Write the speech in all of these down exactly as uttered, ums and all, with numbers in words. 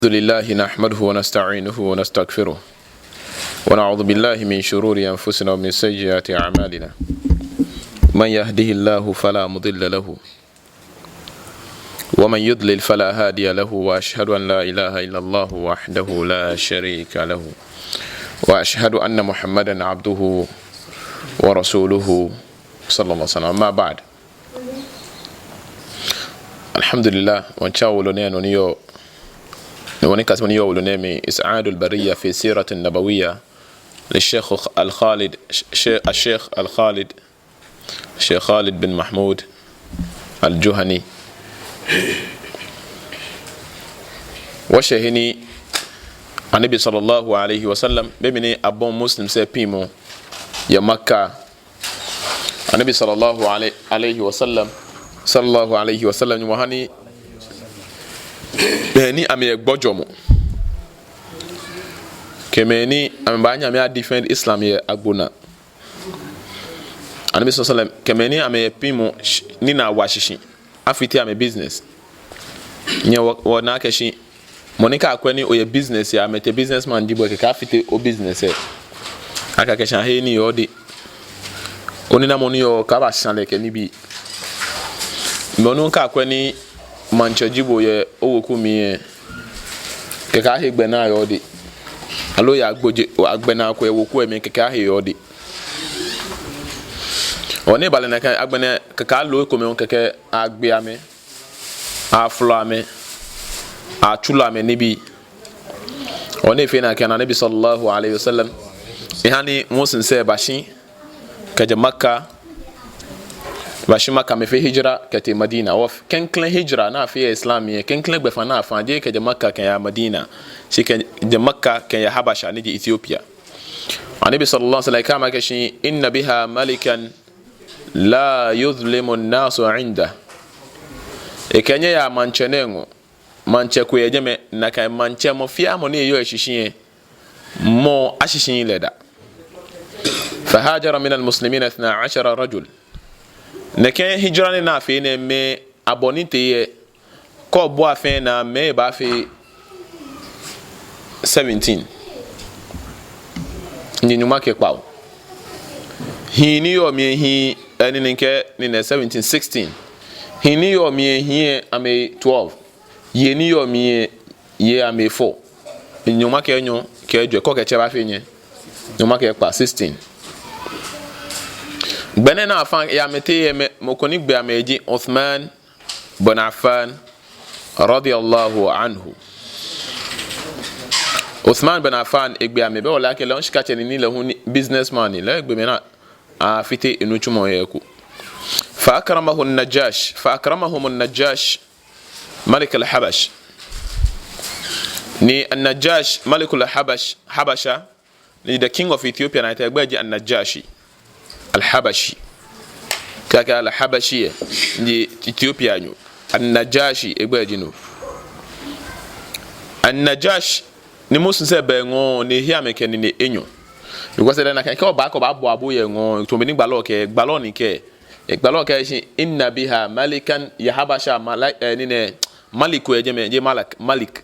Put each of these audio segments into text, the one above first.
الحمد لله نحمده ونستعينه ونستغفره، ونعوذ بالله من شرور أنفسنا ومن سيئات أعمالنا. من يهده الله فلا مضل له، ومن يضلل فلا هادي له، وأشهد أن لا إله إلا الله وحده لا شريك له، وأشهد أن محمدا عبده ورسوله صلى الله عليه وسلم. أما بعد. الحمد لله، wɔtsa wolo nɛɛ nɔ ni yɔɔ, ni wɔnikasemɔ ni yɔɔ wolo nɛɛ mli, إسعاد البرية في السيرة النبوية للشيخ الخالد، الشيخ الخالد، الشيخ خالد بن محمود الجهني. Wɔshɛ he ni Annabi صلى الله عليه وسلم, be mli ni abɔi Muslims lɛ piŋmɔ yɛ Makka. Annabi صلى الله عليه، عليه وسلم، صلى الله عليه وسلم, Nyɔŋmɔ hani mɛi ni amɛyɛ gbɔjɔmɔ kɛ mɛi ni amɛbaanyɛ amɛya defend Islam yɛ agbo naa. Annabi صلى الله عليه وسلم kɛ mɛi ni amɛyɛ piŋmɔ sh-, ni naa wa shishi, afite amɛ business. Nyɛ wɔ, wɔna akɛ shi mɔ ni kɛ akwɛ ni oyɛ business lɛ, amɛtee businessman ji bo lɛ, kɛkɛ afite o business lɛ. Akɛ akɛ shi ahe nii yɛ odɛŋ. Oninamɔ ni yɔɔ, kaaba sane lɛ kɛ nibii. Mɔ ni kɛ akwɛ ni maŋtsɛ ji bo yɛ oweku mli lɛ, kɛkɛ ahe gbɛnaa yɛ odɛŋ. Aloo oyɛ agbɛnɛ, agbɛnɛ ko yɛ weku lɛ mli, kɛkɛ ahe yɛ odɛŋ. Hewɔ ni eba lɛ nakai, agbɛnɛ kɛkɛ aloo ekomɛi hu kɛkɛ agbe amɛ, afolɔ amɛ, atsulɔ amɛ nibii. Hewɔ ni efee nakai lɛ, Annabi صلى الله عليه وسلم, ehani Muslims lɛ bashi kɛjɛ Makka, bashi Makka, amɛfee hijra kɛtee Madina. Hewɔ klɛŋklɛŋ hijra ni afee yɛ Islam lɛ, klɛŋklɛŋ gbɛfaa ni afaa, jeee kɛjɛ Makka kɛya Madina, shi kɛjɛ Makka kɛya Habasha, ni ji Ethiopia. Annabi صلى الله عليه وسلم kɛɛ amɛ akɛ shi, إن بها ملكا لا يظلم الناس عنده. Ekɛɛ nyɛyaa maŋtsɛ nɛɛ ŋɔɔ, maŋtsɛ ko yɛ jɛmɛ, nakai maŋtsɛ, mɔ fɛɛ mɔ ni eyɔɔ eshishi lɛ, mɔ ashishiii lɛ da. فهاجر من المسلمين اثنا عشر رجل. Nɛkɛ hijra nɛɛ ni afee nɛɛ, mɛi abɔ ni tee lɛ, kɛ obua fɛɛ naa, mɛi baafee seventeen. Ni nyɔŋma kɛ kpawo. Hii ni yɔɔ mli lɛ, hii, eh, ni, ni kɛ, ni nɛ seventeen, sixteen. Hii ni yɔɔ mli lɛ, hii lɛ amɛyɛ twelve. Yei ni yɔɔ mli lɛ, yei amɛyɛ four. Nyɔŋma kɛ enyɔ, kɛ ejwɛ, kɛ okɛtsɛ baafee nyɛ. Nyɔŋma kɛ ekpaa, sixteen. Gbɛ nɛɛ ni afaa yɛ amɛteŋ lɛ, mɔ ko ni gbe amɛ ji Uthman bin Affan رضي الله عنه. Uthman bin Affan egbe amɛ, be ole akɛ lɛ hu shikatsɛ ni, ni lɛ hu ni businessman ni, lɛ egbe amɛ ni afite enitsumɔ yɛ eko. فأكرمه النجاش، فأكرمهم النجاش ملك الحبش. Ni النجاش ملك الحبش، Habasha, ni the king of Ethiopia lɛ, egbɛi ji النجاشي الحبشي. Kɛ akɛɛ الحبشي lɛ, ni Ethiopia nyo. النجاشي egbɛi ji no. النجاشي, ni Muslims lɛ ba eŋɔɔ, ni ehe amɛ kɛ nine enyɔ. Because lɛ nakai kɛ oba, kɛ obaabua bo yɛ eŋɔɔ, tamɔ bɔ ni gbalɔ kɛɛ, gbalɔ ni kɛɛ. Gbalɔ kɛɛ shi, إن بها ملكا, yɛ Habasha, mala-, eh, ni nɛ, Malik ko yɛ jɛmɛ, jeee Malak, Malik.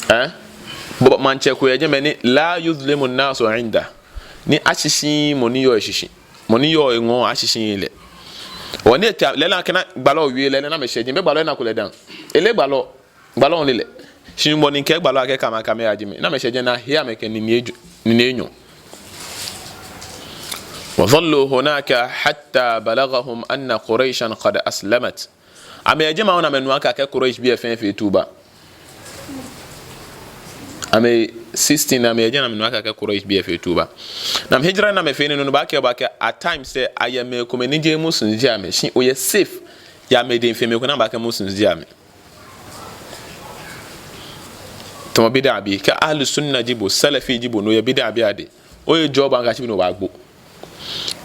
Eh? Bo, maŋtsɛ ko yɛ jɛmɛ ni, لا يظلم الناس عنده. Ni ashishiii mɔ ni yɔɔ eshishi, mɔ ni yɔɔ eŋɔɔ ashishiii lɛ. Hewɔ ni etee lɛ, lɛ nakai ni gbalɔ wie lɛ, lɛ ni amɛshɛ jɛi, be gbalɔ lɛ nako lɛ dã. Eleee gbalɔ, gbalɔ hu leee lɛ. Shi mɔ ni kɛɛ gbalɔ akɛ kɛ amɛkɛ amɛ ya jɛmɛ, ni amɛshɛ jɛi ni ahe amɛ kɛ nine enyɔ, nine enyɔ. وظلوا هناك حتى بلغهم أن قريشا قد أسلمت. Amɛyɛ jɛmɛ hu ni amɛnu akɛ Quraysh bii lɛ fɛɛ fee tuba. Amɛ sixteen, amɛyɛ jɛmɛ ni amɛnu akɛ Quraysh bii lɛ fee tuba. Ni amɛ hijra ni amɛfee nɛɛ, no baakɛɛ, baakɛɛ at times lɛ, ayɛ mɛi komɛi ni jeee Muslims ji amɛ, shi oyɛ safe yɛ amɛdɛŋ fe mɛi komɛi ni baakɛɛ Muslims ji amɛ. Tamɔ bid'a bii, kɛ Ahlu Sunna ji bo, Salafi ji bo, ni oyɛ bid'a bii adɛŋ, oye jɔ ba ŋka shi bi ni obaagbo.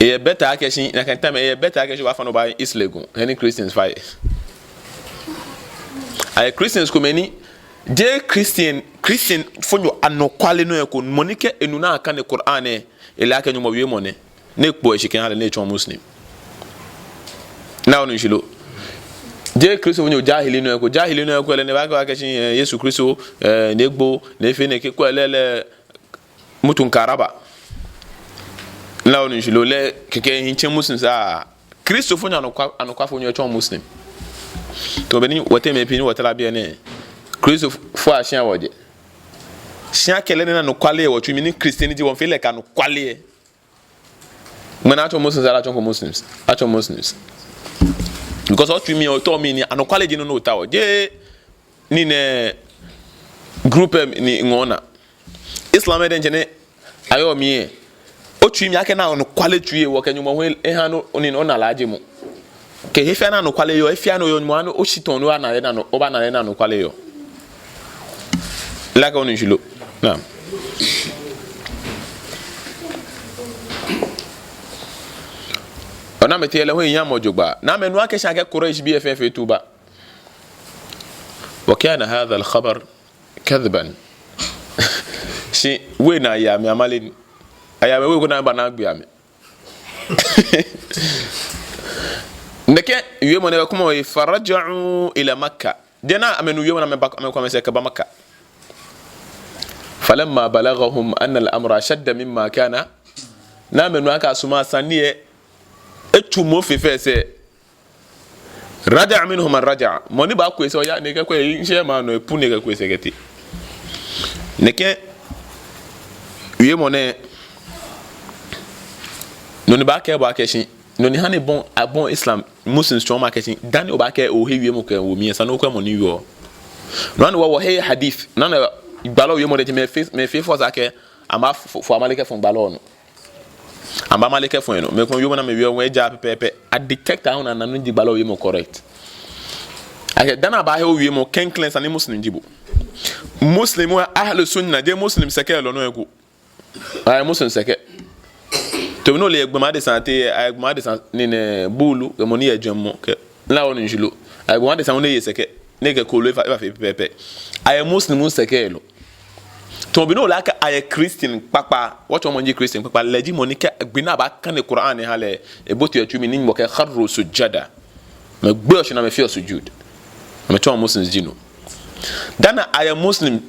Eyɛ better akɛ shi, nakai time, eyɛ better akɛ shi obaafa ni obaa Islam gɔŋ, he ni Christians fa yɛ. Ayɛ Christians komɛi ni, jeee Christian, Christian fonyo anɔkwale nɔ eko, mɔ ni kɛ enu ni akane Qur'an lɛ, ele akɛ Nyɔŋmɔ wiemɔ nɛ, ni ekpɔ eshi kɛha lɛ ni etsɔ Muslim. Ni onu shishi lo? Jeee Kristofonyo jahili nɔ ko, jahili nɔ ko lɛ ni baakɛɛ, baakɛɛ shi, eh, Yesu Kristo, eh, ni egbo, ni efee nɛkɛ ko lɛ lɛ mutum karaba. Ni onu shishi lo lɛ kɛkɛ ehi tsɛ Muslim sa. Kristofonyo anɔkwa, anɔkwafonyo etsɔ Muslim. Tamɔ bɔ ni wɔteŋ mɛi pii ni wɔtara biɛ nɛɛ. Kristofoi ashiaŋ wɔjɛ. Shi akɛ lɛ ni anɔkwale wɔtsui mli ni Christianity wɔmiifee lɛ akɛ anɔkwale. Mɛi ni atsɔɔ Muslims, ala atsɔɔko Muslims. Atsɔɔ Muslims. Because otsui mli, otɔɔ mli ni anɔkwale ji nɔ ni otaoɔ. Jeee nii nɛɛ group lɛ ni ŋɔɔ naa. Islam lɛ diɛŋtsɛ ni ayɔɔ mli lɛ. Otsui mli akɛ ona anɔkwale tsui lɛ, wɔkɛ Nyɔŋmɔ hu eha no, ni ona lɛ ajemɔ. Kɛ he fɛɛ ni anɔkwale yɔɔ, he fɛɛ ni oyɔɔ, Nyɔŋmɔ ha ni oshi tɔŋŋ ni obaana lɛ ni anɔ-, obaana lɛ ni anɔkwale yɔɔ. Mile akɛ onu shishi lo? Naam. Ona amɛteŋ lɛ hu enyamɔ jogbaŋŋ. Ni amɛnu akɛ shi akɛ Quraysh bii lɛ fɛɛ fee tuba. Wa kana hadha al-khabar kadhiban. Shi wei ni aye amɛ amale ni. Aye amɛ wei ko ni aba ni agbe amɛ. Nɛkɛ wiemɔ nɛɛ kɔmɔ ye, faraja'u ila Makkah. Jɛ ni amɛnu wiemɔ nɛɛ amɛba, amɛkɔ amɛsɛɛ kɛba Makkah. Falamma balaghahum anna al-amra ashadda mimma kana. Ni amɛnu akɛ asumɔɔ sane lɛ etsu mɔ fɛɛ fɛɛ sɛɛ. Raja'a minhum man raja'a. Mɔ ni baaku esɛɛ oya, ni ekɛku esɛɛ, nshɛ ma nɔ epu ni ekɛku esɛɛ kɛtee. Nɛkɛ wiemɔ nɛɛ, nɔ ni baakɛɛ bo akɛ shi, nɔ ni ha ni bɔi, abɔi Islam, Muslims tsɔɔ mɔ akɛ shi, dani obaakɛɛ ohe wiemɔ kɛwo mli lɛ, esa ni okwɛ mɔ ni wieɔ. No hewɔ ni wɔ, wɔheee hadith, no hewɔ ni gbalɔ wiemɔ diɛŋtsɛ mɛi fee, mɛi fee force akɛ amɛbaafo, fo amale kɛfɔ gbalɔ nɔ. Amɛbaamale kɛfɔ enɔ. Mɛi komɛi wiemɔ ni amɛwieɔ hu ejaaa pɛpɛɛpɛ. A detect aahu ni ana nɔ ni ji gbalɔ wiemɔ correct. Akɛ dani abaahe owiemɔ klɛŋklɛŋ esa ni Muslim ji bo. Muslim wa ahlu sunna, jeee Muslim sɛkɛlɔ nɔ eko. Ayɛ Muslim sɛkɛ. Tamɔ bɔ ni ole gbɔmɔ adesa tee, ayɛ gbɔmɔ adesa ni nɛɛ buulu, kɛ mɔ ni yɛ jwɛŋmɔ kɛ. Mile akɛ onu shishi lo? Ayɛ gbɔmɔ adesa hu ni eye sɛkɛ, ni ekɛ kooloo efa, efafee pɛpɛɛpɛ. Ayɛ Muslim sɛkɛlɔ. Tamɔ bɔ ni ole akɛ ayɛ Christian kpakpa, wɔtsɔɔ mɔ ni ji Christian kpakpa, lɛ ji mɔ ni kɛ gbi ni abaakane Qur'an aha lɛ, ebote etsui mli ni Nyɔŋmɔ kɛɛ kharru sujjada. Amɛgbeɔ shi ni amɛfeɔ sujud. Amɛtsɔɔ Muslims ji no. Dani ayɛ Muslim,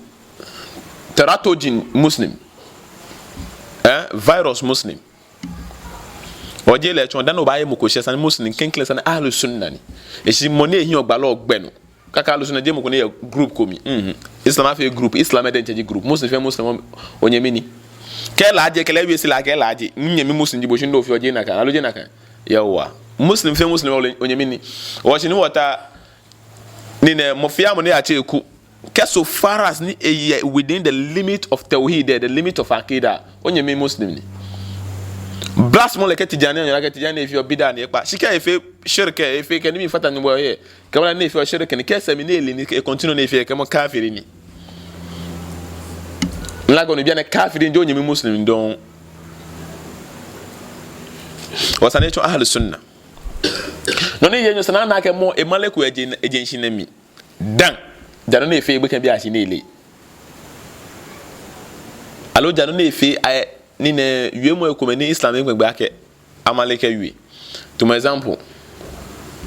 teratogen Muslim, eh, virus Muslim. Ojie lɛ tsɔ, dani obaaye mɔ ko shi esa ni Muslim klɛŋklɛŋ esa ni ahlu sunna ni. Eshi mɔ ni ehiɔ gbalɔ gbɛ nɔ. Kɛ akɛɛ ahlu sunna jeee mɔ ko ni yɛ group ko mli. Mhm. Islam afee group, Islam lɛ diɛŋtsɛ ji group. Muslim fɛɛ Muslim onyɛmi ni. Kɛ laaje, kɛ lɛ wie shi lɛ akɛ laaje. Minyɛmi Muslim ji bo shi ni ofeɔ jeee nakai. Aloo jeee nakai? Yawwa. Muslim fɛɛ Muslim onyɛmi ni. Wɔ shi ni wɔta Ni nɛɛ, mɔ fɛɛ mɔ ni atsɛ eku. Kɛ so far as ni eyɛ within the limit of tawhid, the, the limit of aqida, onyɛmi Muslim ni. Blasphemy lɛ kɛ Tijani, anyɔ akɛ Tijani efeɔ bid'a ni ekpa. Shi kɛ efee shirk, efee kɛ ni mifata ni bo yɛ. Kɛ wala ni efeɔ shirk ni, kɛ sɛɛ mli ni ele ni, e continue ni efee, kɛɛmɔ kafiri ni. Mile akɛ onu, bianɛ kafiri ni, jeee onyɛmi Muslim dɔŋŋ. Wɔ sane tsɔ ahlu sunna. Nɔ ni yɛ nyɔ sane nɛɛ akɛ mɔ, emale ko eje, eje ŋshi nɛɛ mli. Daŋ. Ja nɔ ni efee egbekɛbiiashi ni ele. Aloo ja nɔ ni efee, ayɛ, ni nɛɛ, wiemɔi komɛi ni Islam egbɛ gbɛ akɛ amale kɛwie. Tamɔ example.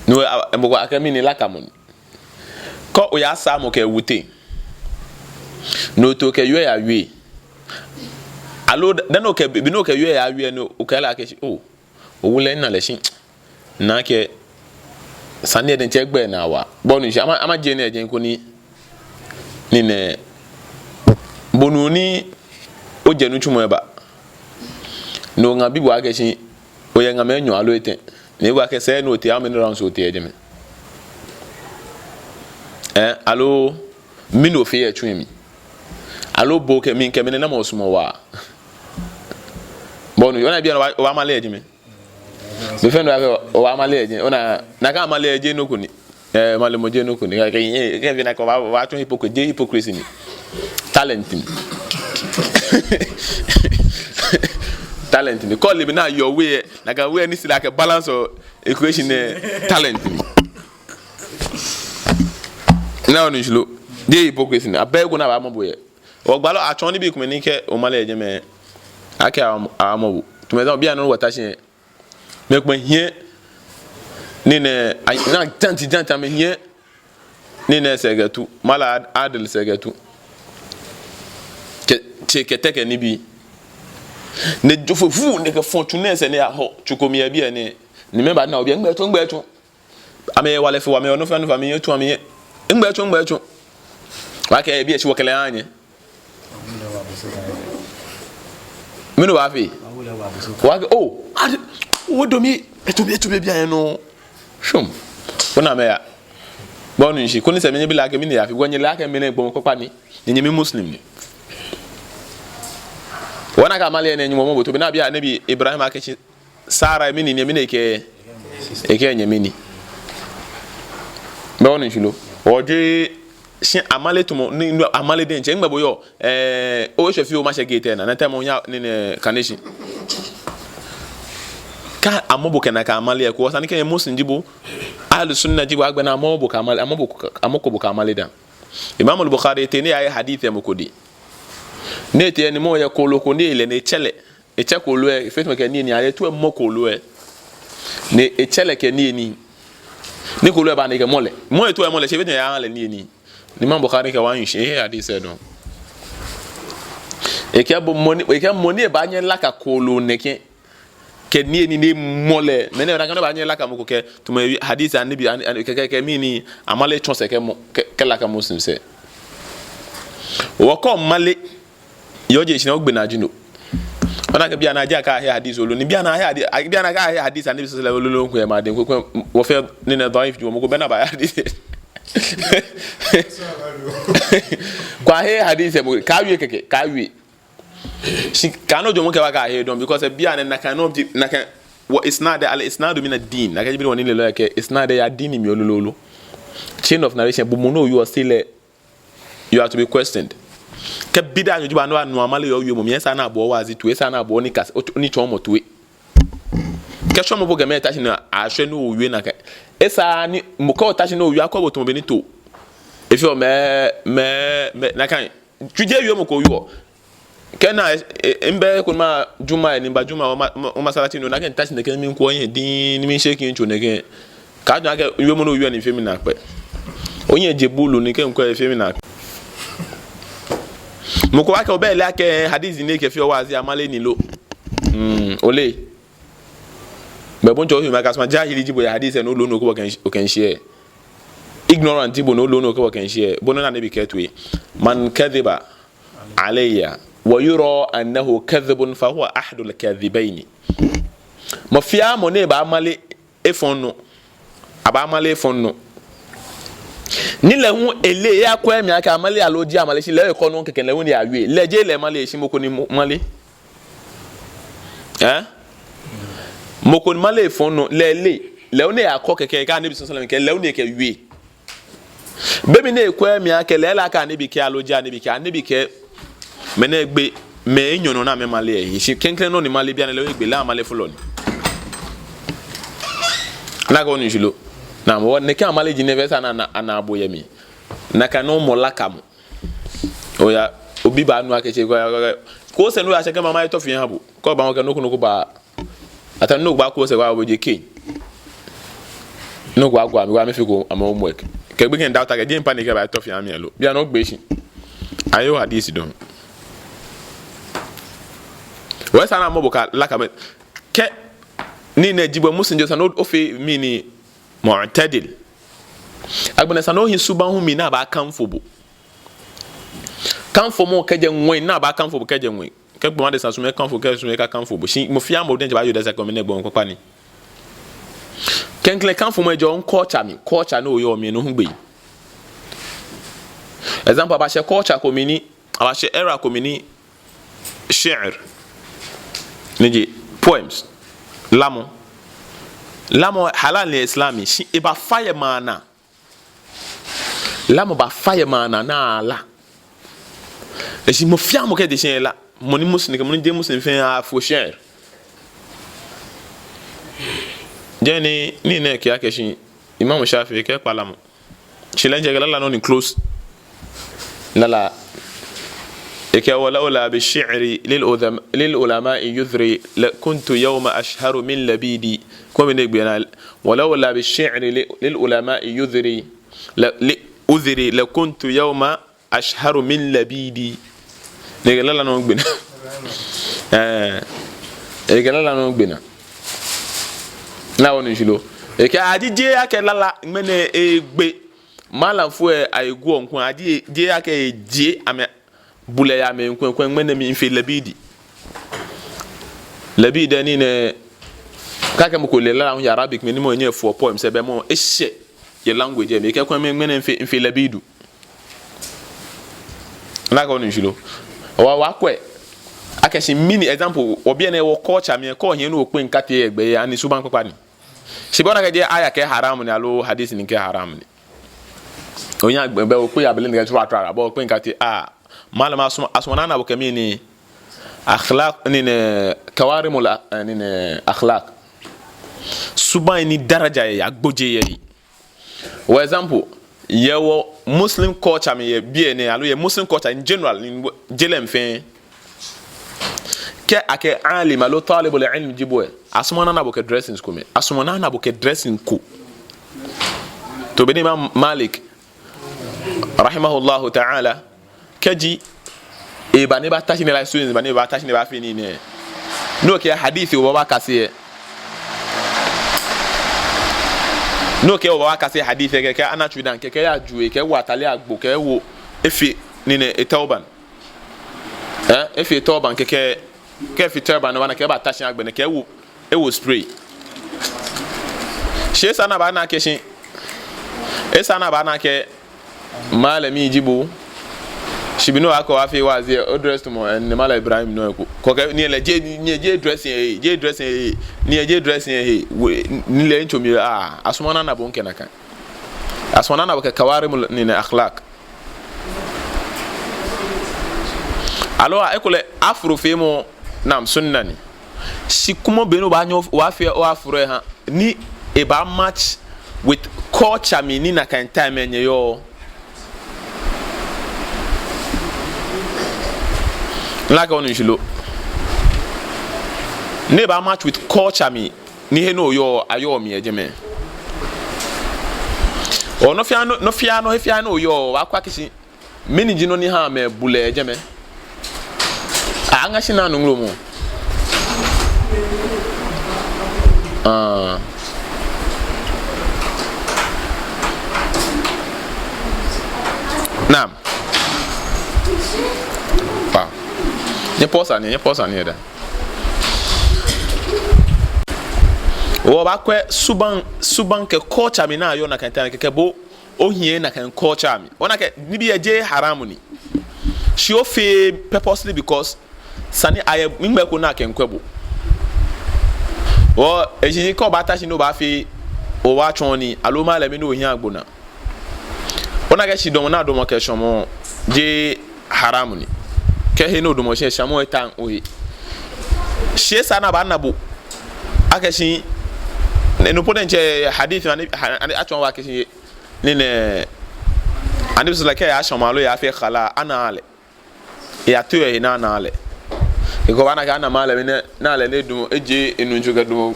No, a, mɔ ko akɛ mɛni, lakamɔ ni. Kɛ oyasaa mɔ kɛ ewu teŋ. No otee okɛ yoo lɛ yawie. Aloo, dani okɛ, be ni okɛ yoo lɛ yawie lɛ, no okɛɛ lɛ akɛ shi, oh, owu lɛ mina lɛ shi. Nakai sane lɛ diɛŋtsɛ egbɛ naa wa. Bo onu shishi, ama, amajie nɛɛ jɛi koni, ni nɛɛ, bo nuu ni ojɛ nitsumɔ lɛ ba. Ni oŋa bi bo akɛ shi, oyɛ ŋamɛi enyɔ aloo etɛ. Ni ebi bo akɛ sɛɛ ni otee, how many rounds otee yɛ jɛmɛ? Eh, aloo, mɛni ofee yɛ tsu lɛ mli? Aloo bo kɛ mi kɛ mɛni namɔ osumɔɔ waa? Bo onu, ona bianɛ oba, obaamale yɛ jɛmɛ. Be fɛɛ ni obaafee, obaamale yɛ jɛi. Ona, nakai amale lɛ jeee nɔ ko ni. Eh, malemɔ jeee nɔ ko ni. Kɛ, kɛ, kɛ, kɛ, nakai obaa, obaatsɔ hypocrite, jeee hypocrisy ni. Talent ni. Talent ni. Kɛ ole bɔ ni ayɔɔ wei lɛ, nakai wei lɛ ni sila kɛ balance-ɔ equation lɛ, talent ni. Ona onu shishi lo? Jeee hypocrisy ni. Abɛ ko ni abaamɔ bo yɛ. Wɔ gbalɔ atsɔɔ nibii komɛi ni kɛ omale yɛ jɛmɛ, akɛ amɔ, amɔ bo. Tamɔ example, bianɛ wɔta shi lɛ. Mɛi komɛi hiɛ Nii nɛɛ, ai, naa janti janti amɛhiɛ. Nii nɛɛ sɛɛ kɛtu. Mala Ad-, Adil sɛɛ kɛtu. Kɛ, tsɛ kɛtɛ kɛ nibii. Ni ejo foi vuu, ni ekɛfɔ tsu nɛɛ sɛɛ ni eyahɔ tsu ko mli yɛ biɛ nɛɛ. Ni mɛi baana obi, nɛgbɛ etsu, nɛgbɛ etsu. Amɛyɛ hewalɛ fe wɔ, amɛyɛ nɔ fɛɛ nɔ fe wɔ, amɛyɛ tsu, amɛyɛ. Nɛgbɛ etsu, nɛgbɛ etsu. Wɔkɛɛ biɛ shi wɔkɛ lɛ anyɛ. Mɛni obaafee? Wɔkɛɛ, oh, adi, wo do mi, etsu bi, etsu bi biɛ nɔ. Shum. Ona amɛya. Bɔ ni shi, koni sɛɛ mɛi nyɛbi lɛ akɛ mɛni eyafee, wɔnyɛ lɛ akɛ mɛni gbɔmɔ kpakpa ni. Ni nyɛmi Muslim ni. Wɔna akɛ amale nɛɛ Nyɔŋmɔ mɔ bo to, be ni abi Anabi Ibrahim akɛ shi Sara mɛni ni, mɛni ekɛɛ, ekɛɛ nyɛmi ni. Bɛ onu shishi lo? Oje shi amale tamɔ, ni, ni amale diɛŋtsɛ, nɛgbɛ bo yɔɔ, eh, o eshwɛ fioo mashɛ gate lɛ naa, nakai tamɔ oya ni nɛɛ kane shi. Kɛ amɔ bo kɛ nakai amale lɛ, ko esa ni kɛ nyɛ Muslim ji bo, Ahlu Sunna ji bo, agbɛnɛ amɔ bo kɛ amale, amɔ bo, amɔko bo kɛ amale dã. Imam al-Bukhari etee ni eyahe hadith lɛ mɔ ko dɛŋ. Ni etee ni mɔ lɛ yɛ kooloo ko ni ele ni etsɛ lɛ. Etsɛ kooloo lɛ, efee tamɔ kɛ niyenii, ale tu emɔ kooloo lɛ. Ni etsɛ lɛ kɛ niyenii. Ni kooloo lɛ ba ni ekɛmɔ lɛ. Mɔ lɛ tu emɔ lɛ, shi efee tamɔ eyaha lɛ niyenii. Ni Imam Bukhari kɛɛ wɔnyiɛ shi, ehe hadith lɛ dɔŋŋ. Ekɛɛ bo mɔ ni, ekɛɛ mɔ ni baanyɛ alaka kooloo nɛkɛ kɛ niyenii ni emɔ lɛ. Mɛni, ona akɛ no baanyɛ alaka mɔ ko kɛ, tamɔ hadith Anabi, an-, an-, kɛ, kɛ, kɛ mɛni, amale tsɔ sɛɛ kɛmɔ, kɛ, kɛlaka Muslim sɛɛ. Wɔkɔ male. Yɔɔ jeŋ shi ni ogbe naa ji no. Ona akɛ bianɛ aje akɛhe hadith lolo. Ni bianɛ ahe hadith, a, bianɛ akɛhe hadith Anabi sallallahu alaihi wasallam lolo ko yɛ mɛi adɛŋ ko, ko, wɔfɛɛ nii nɛɛ da'if ji wɔ, mɔ ko bɛ ni baahe hadith. Kɛ ahe hadith mɔ, kaawie kɛkɛ, kaawie. Shi kɛ no jɔɔmɔ kɛ wɔkɛhe dɔŋŋ, because bianɛ nakai nɔ ji, nakai, wa isnad, al-isnadu min ad-din. Nakai ji bɔ ni wɔle lɛ akɛ isnad yɛ ad-din mli lolo. Chain of narration, bo mɔ ni oyɔɔ sɛɛ lɛ, you are to be questioned. Kɛ bid'anyo ji bo ni obaanu amale yɛ owiemɔ mli, esaaa ni abɔ o waazi toi, esaaa ni abɔ o nikasemɔ, o, o nitsɔɔmɔ toi. Kɛ shwɛmɔ po kɛ mɛi ta shi ni ashwɛ ni owie nakai. Esaaa ni mɔ ko ta shi ni owie akɔ bo tamɔ bɔ ni to. Efeɔ mɛɛ, mɛɛ, mɛɛ, nakai. Tsuji wiemɔ ko wieɔ. Kɛ naa, e, e, mibɛ ko ni ma Juma, ni miba Juma, o ma, ma, o masalaci nɔ, nakai mita shi nɛkɛ ni miikwɛ ohiɛ diŋŋ, ni miisheee mitsui nɛkɛ. Kaajwɛŋ akɛ, wiemɔ ni owie nɛɛ efee mi naakpɛɛ. Ohiɛ je buulu ni kɛ mikwɛ efee mi naakpɛɛ. Mɔ ko baakɛɛ obɛ lɛ akɛ, hadith ni ekɛfeɔ waazi amale ni lo. Hmm, ole. Bɛ bo ntsɔ ohiɛ ma kasuma jahili ji bo yɛ hadith ni oloɔ nɔ ko okɛɛ, okɛɛ share. Ignorant ji bo ni oloɔ nɔ ko okɛɛ share. Bo nɔ ni Anabi kɛɛ toi. Man kadhiba alayya wa yura annahu kadhibun fahuwa ahadul kadhibayni. Mɔ fɛɛ mɔ ni baamale efɔŋ nɔ. Abaamale efɔŋ nɔ. Ni lɛ hu ele, eyakwɛ mli akɛ amale aloo jeee amale, shi lɛ ekɔ nɔ kɛkɛ lɛ hu ni eyawie. Lɛ jeee lɛ male, shi mɔ ko ni mɔ-, male. Eh? Mɔ ko ni male efɔŋ nɔ, lɛ ele. Lɛ hu ni eyakɔ kɛkɛ, kɛ Anabi sallallahu alaihi wasallam kɛɛ, lɛ hu ni ekɛwie. Be mli ni ekwɛ mli akɛ lɛ ele akɛ Anabi kɛɛ aloo jeee Anabi kɛɛ, Anabi kɛɛ, mɛnɛ egbe, mɛi enyɔ nɔ ni amɛmale ehe. Shi klɛŋklɛŋ nɔ ni male bianɛ lɛ egbe, lɛ amale folɔ ni. Nakai onu shishi lo. Naa mɔ, nɛkɛ amale ji nɛɛ fɛɛ sa ni ana, ana bo yɛ mli. Nakai nɔŋŋ mɔ lakamɔ. Oya, obi baanu akɛ tsɛ, ko, ko, ko, ko sɛɛ ni oyashɛ kɛ mama etɔ fi ha bo. Kɛ oba mɔ kɛ nɔ ko nɔ ko ba. Ata nɔ ko ba ko sɛɛ ko abo je ke. Nɔ ko agwa mi, wa mi fi ko ama homework. Kɛ gbekɛ nda ota kɛ je mpa ni kɛ ba etɔ fi ha mi lo. Bianɛ ogbe shi. Ayeɔ hadith dɔŋŋ. Wɛ sa ni amɔ bo kɛ lakamɔ. Kɛ nii nɛɛ ji bo Muslim jio sa ni ofee mɛni mu'tadil. Agbɛnɛ sa ni ohi subaŋ hu mli ni abaakamfo bo. Kamfomɔ kɛjɛ ŋwɛi, ni abaakamfo bo kɛjɛ ŋwɛi. Kɛ gbɔmɔ adesa sumɔɔ ekamfo, kɛ sumɔɔ ekakamfo bo. Shi mɔ fɛɛ mɔ diɛŋtsɛ baaye odase akɛ mɛnɛ gbɔmɔ kpakpa ni. Klɛŋklɛŋ kamfomɔ ejɛɛɛ culture mli, culture ni oyɔɔ mli no hu gbɛ. Example, abaashɛ culture ko mli ni, abaashɛ era ko mli ni shi'r, ni ji poems, lamɔ. Lamɔ halal ni Islam mli, shi ebafa yɛ maŋ naa. Lamɔ bafa yɛ maŋ naa ni ala. Eshi mɔ fɛɛ mɔ kɛ de shi la. Mɔ ni Muslim kɛ mɔ ni jeee Muslim fɛɛ afo shi'r. Jɛi ni, nii nɛɛ kɛɛ akɛ shi Imam Shafi'i kɛɛ kpa lamɔ. Shi lɛ ŋtsɛ kɛ lala nɔ ni close. Lala. Ekɛɛ, ولولا بالشعر للعلم-، للعلماء يثري لكنت اليوم أشهر من لبيدي. Kome ni egbe naa, ولولا بالشعر للعلماء عذري، ل-، عذري، لكنت اليوم أشهر من لبيدي. Ni ekɛɛ lala nɔ gbe naa. Ɛɛ, ekɛɛ lala nɔ gbe naa. Ni awo ni shishi lo. Ekɛɛ adi jeee akɛ lala ŋmɛnɛ egbe. Malamfoi ayi guɔ ŋkɔ adi jeee akɛ eji amɛ bulɛ yɛ amɛŋkɔ ŋkɔ ŋmɛnɛ mifee labidi. Labidi ni nɛ, kɛ mɔ ko le lala hu yɛ Arabic mli ni mɔ nyɛ fɔ poem sɛɛ bɛ mɔ eshɛ yɛ language mli. Ekɛɛ kwɛ mi ŋmɛnɛ mifee, mifee labidu. Nakai onu shishi lo. Wa, wɔkwɛ. Akɛ shi mɛni example, wɔ biɛ nɛɛ wɔ culture mli, kɛ ohiɛ ni okpee ŋkate yɛ gbɛ yɛ, ani subaŋ kpakpa ni. Shi bɔ ni akɛ jeee aya kɛɛ haram ni, aloo hadith ni kɛɛ haram ni. Onya gbɛ, bɛ okpee abele ni kɛ tura tura, bɛ okpee ŋkate, ah, malam asumɔ, asumɔ ni ana bo kɛ mɛni, akhlaq, ni nɛ, kawarimul a-, ni nɛ, akhlaq. Subaŋ ni daraja yɛ, agbojee yɛ. For example, yɛ wɔ Muslim culture mli yɛ biɛ nɛɛ, aloo yɛ Muslim culture in general, ni je lɛ mli fɛɛ. Kɛ akɛɛ alim aloo talibul ilm ji bo lɛ, asumɔɔɔ ni ana bo kɛ dressings komɛi. Asumɔɔɔ ni ana bo kɛ dressing ko. Tamɔ bɔ ni Imam Malik, rahimahullahu ta'ala, kɛji eba ni ebata shi ni elɛ students ba ni ebata shi ni ebafee nii nɛɛ, ni okɛɛ hadith obaakase lɛ. Ni okɛɛ obaakase hadith lɛ, kɛkɛ ana tsui dani, kɛkɛ eya ejue, kɛwo atade agbo, kɛwo efee nii nɛɛ etawban. Ɛɛ, efee turban kɛkɛ, kɛ efee turban ni obaana akɛ ebata shi agbɛnɛ kɛ ewo, ewo spray. Shi esa ni abaana akɛ shi, esa ni abaana akɛ malami ji bo. Shi be ni okɛ wɔ fee waazi lɛ, odress tamɔ, ɛɛ, ni Malam Ibrahim nɔ ko. Kɛ okɛɛ, ni lɛ jeee, ni jeee dressing lɛ, jeee dressing lɛ, ni jeee dressing lɛ, we, ni lɛ ntsomi, ah, asumɔɔɔ ni ana bo kɛ nakai. Asumɔɔɔ ni ana bo kɛ kawarimul, ni nɛ akhlaq. Aloo, ekolɛ afro feemɔ, naam, sunna ni. Shi kwɛmɔ bɔ ni obaanyɛ oafee oafro lɛ oha, ni ebaa match with culture mli ni nakai time lɛ nyɛyɔɔ. Nakai onu shishi lo. Ni ebaa match with culture mli. Ni he ni oyɔɔ, ayɔɔ mli yɛ jɛmɛ. Ɔɔ, nɔ fɛɛ nɔ, nɔ fɛɛ nɔ, he fɛɛ he ni oyɔɔ, wɔkwɛ akɛ shi mɛni ji nɔ ni haa mɛi bulɛ yɛ jɛmɛ. Aŋa shi naa nɔ ŋlomɔ. Ah. Naam. Pa. Nyɛ pause nii, nyɛ pause nii daa. Wɔbaakwɛ subaŋ, subaŋ kɛ culture mli ni ayɔɔ nakai time lɛ kɛkɛ bo, ohiɛ nakai culture mli. Ona akɛ nibii lɛ jeee haram ni. Shi ofeee purposely because esa ni ayɛ migbɛ ko ni akɛŋkwɛ bo. Ɔɔ, eji kɛ obaata shi ni obaafee, obaatsɔ nii, aloo malami ni ohiɛ agbo naa. Ona akɛ shidamɔ ni adamɔ kɛ shɔmɔ jeee haram ni. Kɛ he ni odamɔ shi lɛ shamɔ eta ohe. Shi esa ni abaana bo akɛ shi, no po diɛŋtsɛ hadith ni, ani, atsɔɔ wɔ akɛ shi, ni nɛ, ani bisala kɛ eyaashɔmɔ aloo eyaafee khala, anaaa lɛ. Eyatee ehe ni anaaa lɛ. Eko baana akɛ ana malami nɛɛ, ni lɛ ni edamɔ, eje enutsu kɛdamɔ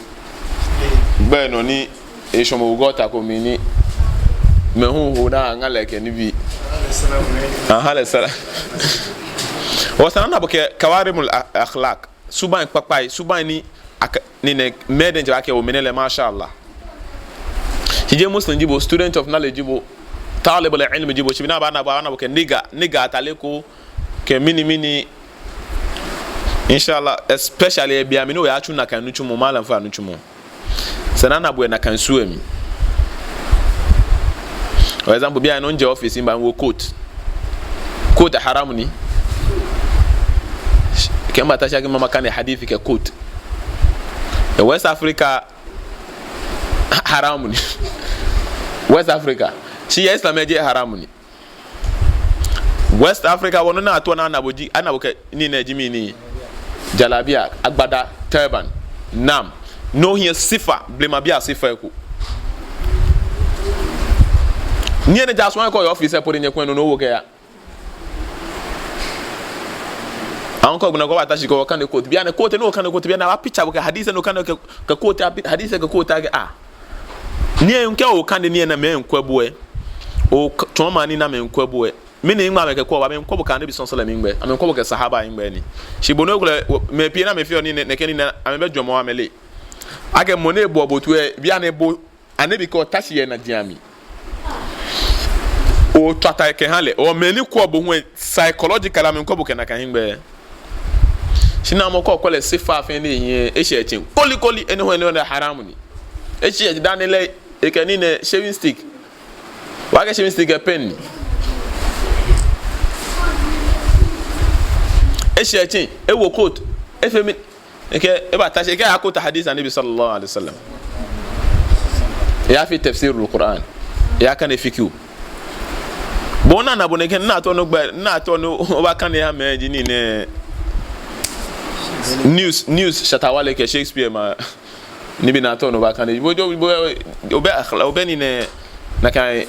gbɛ nɔ ni eshɔmɔ gutter ko mli ni mɛi hu hu ni aŋa lɛ kɛ nibii. Aha, lɛ sala. Ɔɔ, esa ni ana bo kɛ kawarimul a-, akhlaq. Subaŋ kpakpai, subaŋ ni aka-, ni nɛ, mɛi diɛŋtsɛ baakɛɛ oo, mɛnɛ lɛ, masha Allah. Shi jeee Muslim ji bo, student of knowledge ji bo, talibul ilm ji bo, shi be ni abaana bo, abaana bo kɛ niga, niga atade ko, kɛ mɛni mɛni. Insha Allah, especially, be mli ni oyaatsu nakai nitsumɔ, malamfoi anitsumɔ. Esa ni ana bo yɛ nakai su lɛ mli. For example, bianɛ nɔ ni mijɛ office, miba miwo coat. Coat haram ni. Kɛ mibata shi akɛ mama kane hadith kɛ coat. Yɛ West Africa, haram ni. West Africa. Shi yɛ Islam lɛ jeee haram ni. West Africa, wɔnɔ ni atuɔ ni ana bo ji, ana bo kɛ nii nɛɛ ji mɛni, jalabia, agbada, turban, naam. Ni ohiɛ sifa, blemabii asifa eko. Ni enɛ ja sɔŋŋ kɛ oyɛ office lɛ po diɛŋtsɛ kwɛ nɔ ni owo kɛya. Ɔŋkɔ gbɛ naa kɛ obaata shi kɛ okane quote. Bianɛ quote ni okane quote, bianɛ abaa picture bo kɛ hadith ni okane kɛ, kɛ quote, abi-, hadith kɛ quote akɛ, ah. Ni ŋkɛɛ okane ni ena mɛi ŋkwɛ bo lɛ. Otsɔɔ mɛi ni ena mɛi ŋkwɛ bo lɛ. Mɛni ŋmɛnɛ amɛkɛkwɛ bo, amɛŋkwɛ bo kɛ Anabi sallallahu alaihi wasallam ŋgbɛi, amɛŋkwɛ bo kɛ sahaba ŋgbɛi ni. Shi bo ni okulɛ, mɛi pii ni amɛfeɔ nii nɛɛ, nɛkɛ nii nɛɛ, amɛbɛ jwɛŋmɔ amɛleee. Akɛ mɔ ni ebɔ bo toi lɛ, bianɛ bo, Anabi kɛɛ ota shi yɛ enajiaŋ mli. Otswa ta kɛha lɛ, o mɛi ni kwɛɔ bo hu lɛ, psychologically amɛŋkwɛ bo kɛ nakai hiŋmɛi. Shi namɔ kɛ okwɛ lɛ sifa fɛɛ ni ehiɛ, eshɛ etsɛŋ. Koli koli, enɛ hu enɛ hu haram ni. Eshɛ etsɛŋ dani lɛ, ekɛ nii nɛɛ shaving stick. Wɔkɛɛ shaving stick lɛ pen ni. Eshɛ etsɛŋ, ewo coat, efee mɛni, ekɛɛ, ebaata shi, ekɛɛ eya quote hadith Anabi sallallahu alaihi wasallam. Eyafee tafsirul Qur'an. Eyakane fiqh. Bo ni ana bo nɛkɛ, ni ato no gbɛ, ni ato no, obakane amɛ ji nii nɛɛ. News, news Shatta Wale kɛ Shakespeare ma. Nibii ni ato no obakane. Bo, bo, bo, obɛ akhla-, obɛ nii nɛɛ, nakai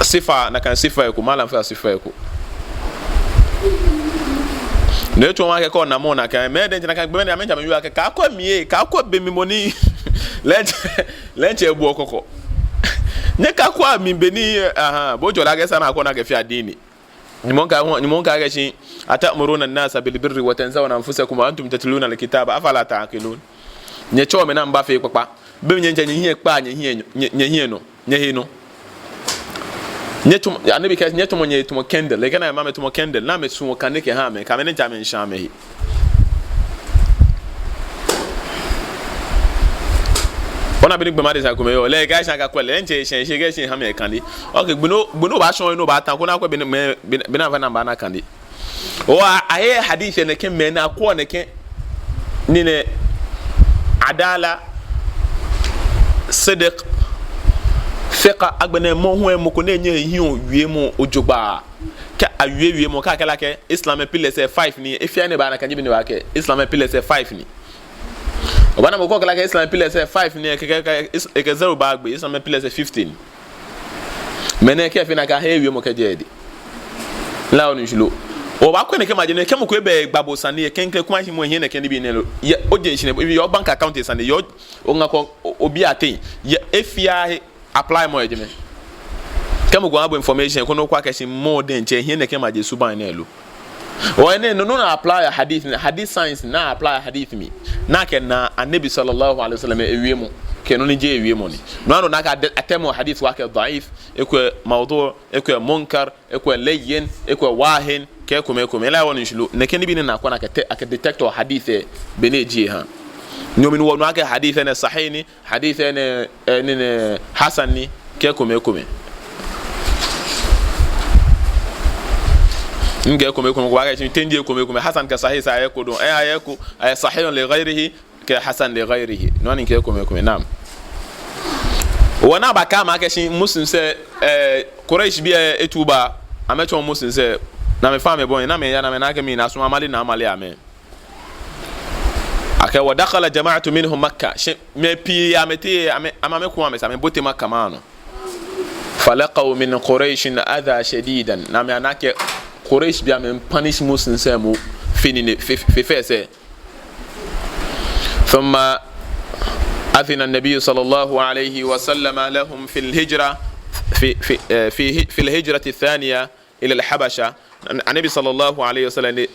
sifa, nakai sifa eko, malam fɛɛ sifa eko. No etsɔɔ akɛ kɛ ona mɔ nakai, mɛi diɛŋtsɛ nakai gbɛ mli ni amɛtsɛ amɛyɔɔ akɛ, kaakwɛ mi ee, kaakwɛ be mli mɔ ni. Lɛ ŋtsɛ, lɛ ŋtsɛ ebuɔ kɔkɔ. Nyɛkaakwɛ mi be ni, aha, bo ojɔɔ lɛ akɛ esa ni akwɛ ona akɛ fɛɛ adini. Nyɔŋmɔ kɛɛ, Nyɔŋmɔ kɛɛ akɛ shi, "Atamuruna an-nasa bil birri wa tansawna anfusakum wa antum tatluna al-kitaba, afala ta'qilun?" Nyɛtsɛɔ mɛi ni amɛbafee ekpakpa. Be mli nyɛŋtsɛ nyɛhiɛ kpaa nyɛhiɛ, nyɛ, nyɛhiɛ nɔ, nyɛhe nɔ. Nyɛtsɔmɔ, Anabi kɛɛ, nyɛtsɔmɔ nyɛhe tamɔ candle. Ekɛɛ ni amɛ tamɔ candle, ni amɛsuɔ kane kɛhaa amɛ, kɛ amɛ diɛŋtsɛ amɛŋshaa amɛhe. Ona bɔ ni gbɔmɔ adesa kome yɔɔ, lɛ ekɛɛ shi akɛ akwɛ lɛ, ŋtsɛ eshɛ, eshɛ ekɛɛ shi eha amɛ kane. Okay, gbɛ nɔ, gbɛ nɔ obaashɔ̃, nɔ obaata, koni akwɛ bɔ ni, bɔ ni, bɔ ni afa ni abaana kane. O a, aye hadith nɛkɛ mɛi ni akwɛɔ nɛkɛ nii nɛɛ, adala, sidq, thiqa, agbɛnɛ mɔ hu lɛ mɔ ko ni enyɛ ehiɛ owiemɔ jogbaŋŋ. Kɛ awie wiemɔ, kɛ akɛɛ lɛ akɛ Islam pillars lɛ five ni, efee ni eba nakai ji bɔ ni abaakɛɛ Islam pillars lɛ five ni. Obaana mɔ ko kɛɛ lɛ akɛ Islam pillars lɛ five ni, kɛ, kɛ, kɛ, is-, kɛ zero baagbe, Islam pillars lɛ fifteen. Mɛni kɛ efee nakai, ehe wiemɔ kɛjɛ edɛŋ. La onu shishi lo? Obaakwɛ nɛkɛ maji nɛɛ, kɛ mɔ ko ebɛ egba bo sane lɛ, klɛŋklɛŋ kuma shi mɔ ehiɛ nɛkɛ nibii nɛɛ lo. Yɛ, ojeŋ shi nɛɛ, yɛ o bank account sane lɛ, yɛ o, oŋa ko, o, obi ateŋ. Yɛ, efee ahe, apply mɔ yɛ jɛmɛ. Kɛ mɔ ko aha bo information, koni okwɛ akɛ shi mɔ diɛŋtsɛ ehiɛ nɛkɛ maji subaŋ nɛɛ lo. O enɛ, no, no na apply hadith, hadith science, na apply hadith mli. Na kɛ na Anabi sallallahu alaihi wasallam ewiemɔ, kɛ nɔ ni jeee ewiemɔ ni. No ano na ka de-, atɛmɔ hadith wa akɛ dhaif, ekwɛ mawdu', ekwɛ munkar, ekwɛ layyin, ekwɛ wahin, kɛ ekome ekome. La onu shishi lo? Nɛkɛ nibii nɛɛ na koni akɛ te-, akɛ detect hadith lɛ, bɔ ni eji eha. Nyɔŋmɔ ni wɔnu akɛ hadith nɛɛ sahih ni, hadith nɛɛ, eh, nii nɛɛ hasan ni, kɛ ekome ekome. Ŋkɛɛ ekome ekome, ko akɛ shi tɛŋŋ ji ekome ekome, hasan kɛ sahih sa ayɛ eko dɔŋŋ, eh, ayɛ eko, eh, sahih li ghayrihi, kɛ hasan li ghayrihi. No ni ŋkɛɛ ekome ekome, naam. Wɔna ba kama akɛ shi Muslims lɛ, eh, Quraysh bii lɛ etuba, amɛtsɔɔ Muslims lɛ, ni amɛfa amɛ bɔi, ni amɛya, ni amɛna akɛ mɛi ni asumɔɔ amale ni amale amɛ. Akɛɛ, "Wa dakhala jama'atun minhum Makkah." Shi mɛi pii amɛtee, amɛ, amɛ, amɛku amɛsɛɛ, amɛbote Makkah maŋ nɔ. "Falaqaw min Qurayshin adha shadidan." Ni amɛna akɛ Quraysh bii amɛ punish Muslims lɛ mɔ fɛɛ ni, fɛɛ, fɛɛ, fɛɛ sɛɛ. Thumma adhina an-nabiyyu sallallahu alayhi wa sallam lahum fil hijra, fi, fi, eh, fi, fil hijrati thaniya ila al-Habasha. An-, Anabi sallallahu alayhi wa sallam ni,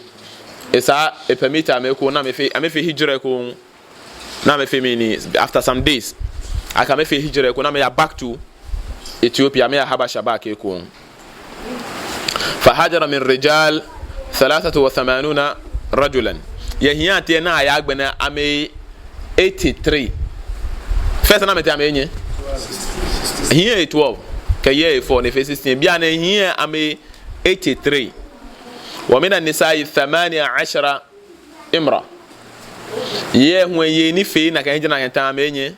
esa e-permit amɛ ekoŋŋ, ni amɛfee, amɛfee hijra ekoŋŋ, ni amɛfee mɛni, after some days, akɛ amɛfee hijra ekoŋŋ, ni amɛya back to Ethiopia, amɛya Habasha back ekoŋŋ. Fahajara min rijal thalathatu wa thamanuna rajulan. Yɛ hii atee ni aya agbɛnɛ amɛ eighty-three. First ni amɛtee amɛ enyiɛ. Hii lɛ twelve. Kɛ yei four ni efee sixteen. Bianɛ hii lɛ amɛ eighty-three. Wa mina nisa'i thamaniya ashara imra. Yei hu lɛ yei ni fee nakai hijra nakai time lɛ amɛ enyiɛ.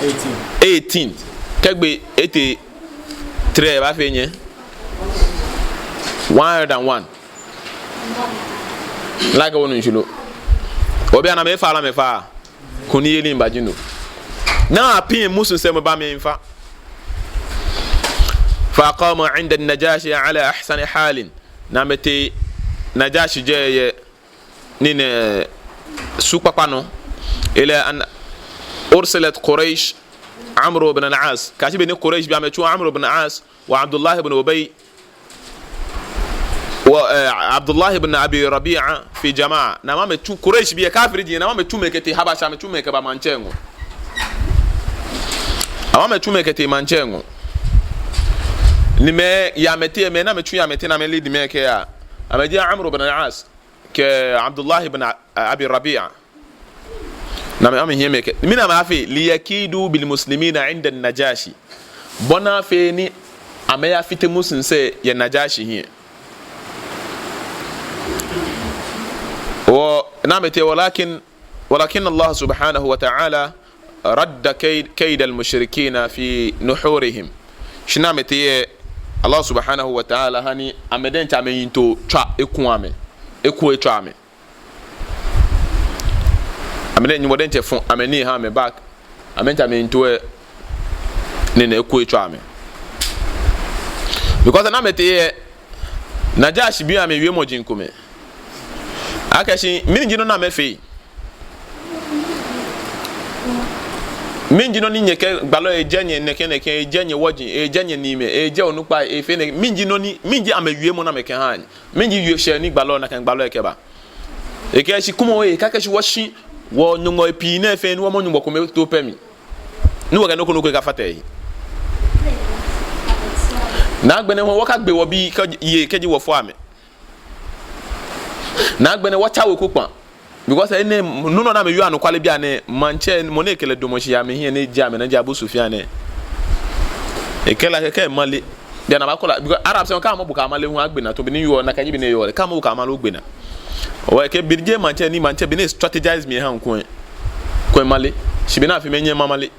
Eighteen. Eighteen. Kɛ egbe eighty-three lɛ, ebaafee enyiɛ. One hundred and one. Like onu shishi lo? Obi anaa amɛfa la amɛfa. Kunimyeli baji no. Ni a-punish Muslims lɛ, amɛba amɛmiifa. Fa aqamu inda an-Najashi ala ahsani halin. Ni amɛtee Najashi jɛ yɛ nii nɛɛ su kpakpa nɔ. Ila an ursilat Quraysh Amr ibn al-As. Kɛyashi be ni Quraysh bii amɛtsu Amr ibn al-As, wa Abdullah ibn Ubay, wa, eh, Abdullah ibn Abi Rabi'a fi jama'a. Ni amɛtsu Quraysh bii, kafiri ji, ni amɛtsu amɛ kɛtee Habasha, amɛtsu amɛ kɛba maŋtsɛ ŋɔɔ. Amɛtsu amɛ kɛtee maŋtsɛ ŋɔɔ. Ni mɛi yɛ amɛteŋ, mɛi ni amɛtsu yɛ amɛteŋ ni amɛ-lead mɛi kɛya. Amɛji Amr ibn al-As kɛ Abdullah ibn A-, Abi Rabi'a. Ni amɛ, amɛhiɛ amɛ kɛ. Mɛni amɛyafee? Liyakidu bil muslimina inda Najashi. Bɔ ni afee ni amɛyafite Muslims lɛ yɛ Najashi hiɛ. Wa, ni amɛtee, walakin, walakin Allah subhanahu wa ta'ala radda kayd, kayd al-mushrikina fi nuhurihim. Shi ni amɛtee lɛ, Allah subhanahu wa ta'ala hani amɛ diɛŋtsɛ amɛyiŋtoo tswa eku amɛ. Eku etswa amɛ. Amɛ diɛŋ, Nyɔŋmɔ diɛŋtsɛ fɔ amɛnii eha amɛ back. Amɛ diɛŋtsɛ amɛyiŋtoo lɛ, nii nɛɛ eku etswa amɛ. Because ni amɛtee lɛ, Najashi bi amɛ wiemɔi komɛi. Akɛshi, mɛni ji nɔ ni amɛfee? Mɛni ji nɔ ni nyɛkɛɛ gbalɔ lɛ ejɛ nyɛ nɛkɛ nɛkɛ, ejɛ nyɛ wɔji, ejɛ nyɛ niimɛi, ejɛ onukpai, efee nɛkɛ? Mɛni ji nɔ ni, mɛni ji amɛwiemɔ ni amɛkɛha nyɛ? Mɛni ji wiemɔ ni gbalɔ, nakai gbalɔ lɛ kɛba? Ekɛɛ shi kwɛmɔ, ekakɛɛ shi wɔshi wɔ nyɔŋmɔi pii nɛɛ fɛɛ ni wɔmɔ Nyɔŋmɔ kome too pɛ mli. Ni wɔkɛ nɔ ko nɔ ko akafata ehe. Ni agbɛnɛ hu wɔkagbe wɔbii kɛji, kɛji wɔfɔ amɛ. Ni agbɛnɛ wɔtsa weku kpaa. Because enɛ, nɔ nɔ ni amɛwieɔ anɔkwale bianɛ, maŋtsɛ, mɔ ni ekɛ lɛ damɔ shi yɛ amɛhiɛ ni eji amɛnaa ji Abu Sufyan nɛɛ. Ekɛɛ lɛ akɛ kɛ emale, bianɛ abaakɔ lɛ, because Arabs lɛ, kɛ amɔ bo kɛ amale hu agbe naa, to be ni yɔɔ, nakai ji bɔ ni eyɔɔ lɛ. Kɛ amɔ bo kɛ amale, ogbe naa. Hewɔ ekɛɛ bɔ ni jeee maŋtsɛ ni, maŋtsɛ bɔ ni e-strategize mli eha ŋkwɛ, kwɛ emale. Shi bɔ ni afee, mɛi nyɛŋ mamale.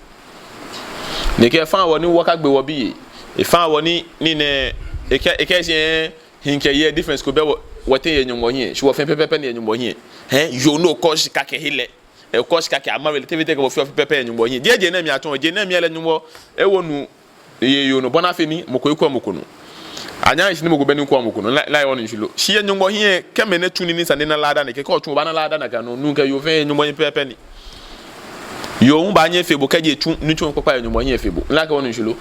Ni ekɛɛ efaaa wɔ ni wɔkagbe wɔbii. Efaaa wɔ ni, nii nɛɛ, ekɛɛ, ekɛɛ shi, eh, hii kɛ yei difference ko bɛ wɔ, wɔteŋ yɛ Nyɔŋmɔ hiɛ. Shi wɔ fɛɛ pɛpɛɛpɛ ni yɛ Nyɔŋmɔ hiɛ. Hɛɛ, yoo ni okɔ shika kɛhe lɛ. Okɔ shika kɛ amale lɛ, te fɛɛ te kɛ wɔ fɛɛ pɛpɛɛpɛ yɛ Nyɔŋmɔ hiɛ. Jeee je nɛɛ mli atsɔɔ, je nɛɛ mli lɛ Nyɔŋmɔ ewo nu yɛ yoo nɔ bɔ ni afee ni mɔ ko ekɔɔ mɔ ko nɔ. Anyɛŋ shi ni mɔ ko bɛ ni ekɔɔ mɔ ko nɔ. Lɛ, lɛ, wɔnu shishi lo? Shi yɛ Nyɔŋmɔ hiɛ, kɛ mɛi nɛɛ tsu nii ni esa ni ena lada nɛkɛ, kɛ otsu obaana lada nakai nɔŋŋ. Nuu kɛ yoo fɛɛ yɛ Nyɔŋmɔ hiɛ pɛpɛɛpɛ ni. Yoo hu baanyɛ efee bo kɛji etsu nitsumɔ kpakpa yɛ Nyɔŋmɔ hiɛ efee bo. Lɛ akɛ, wɔnu shishi lo?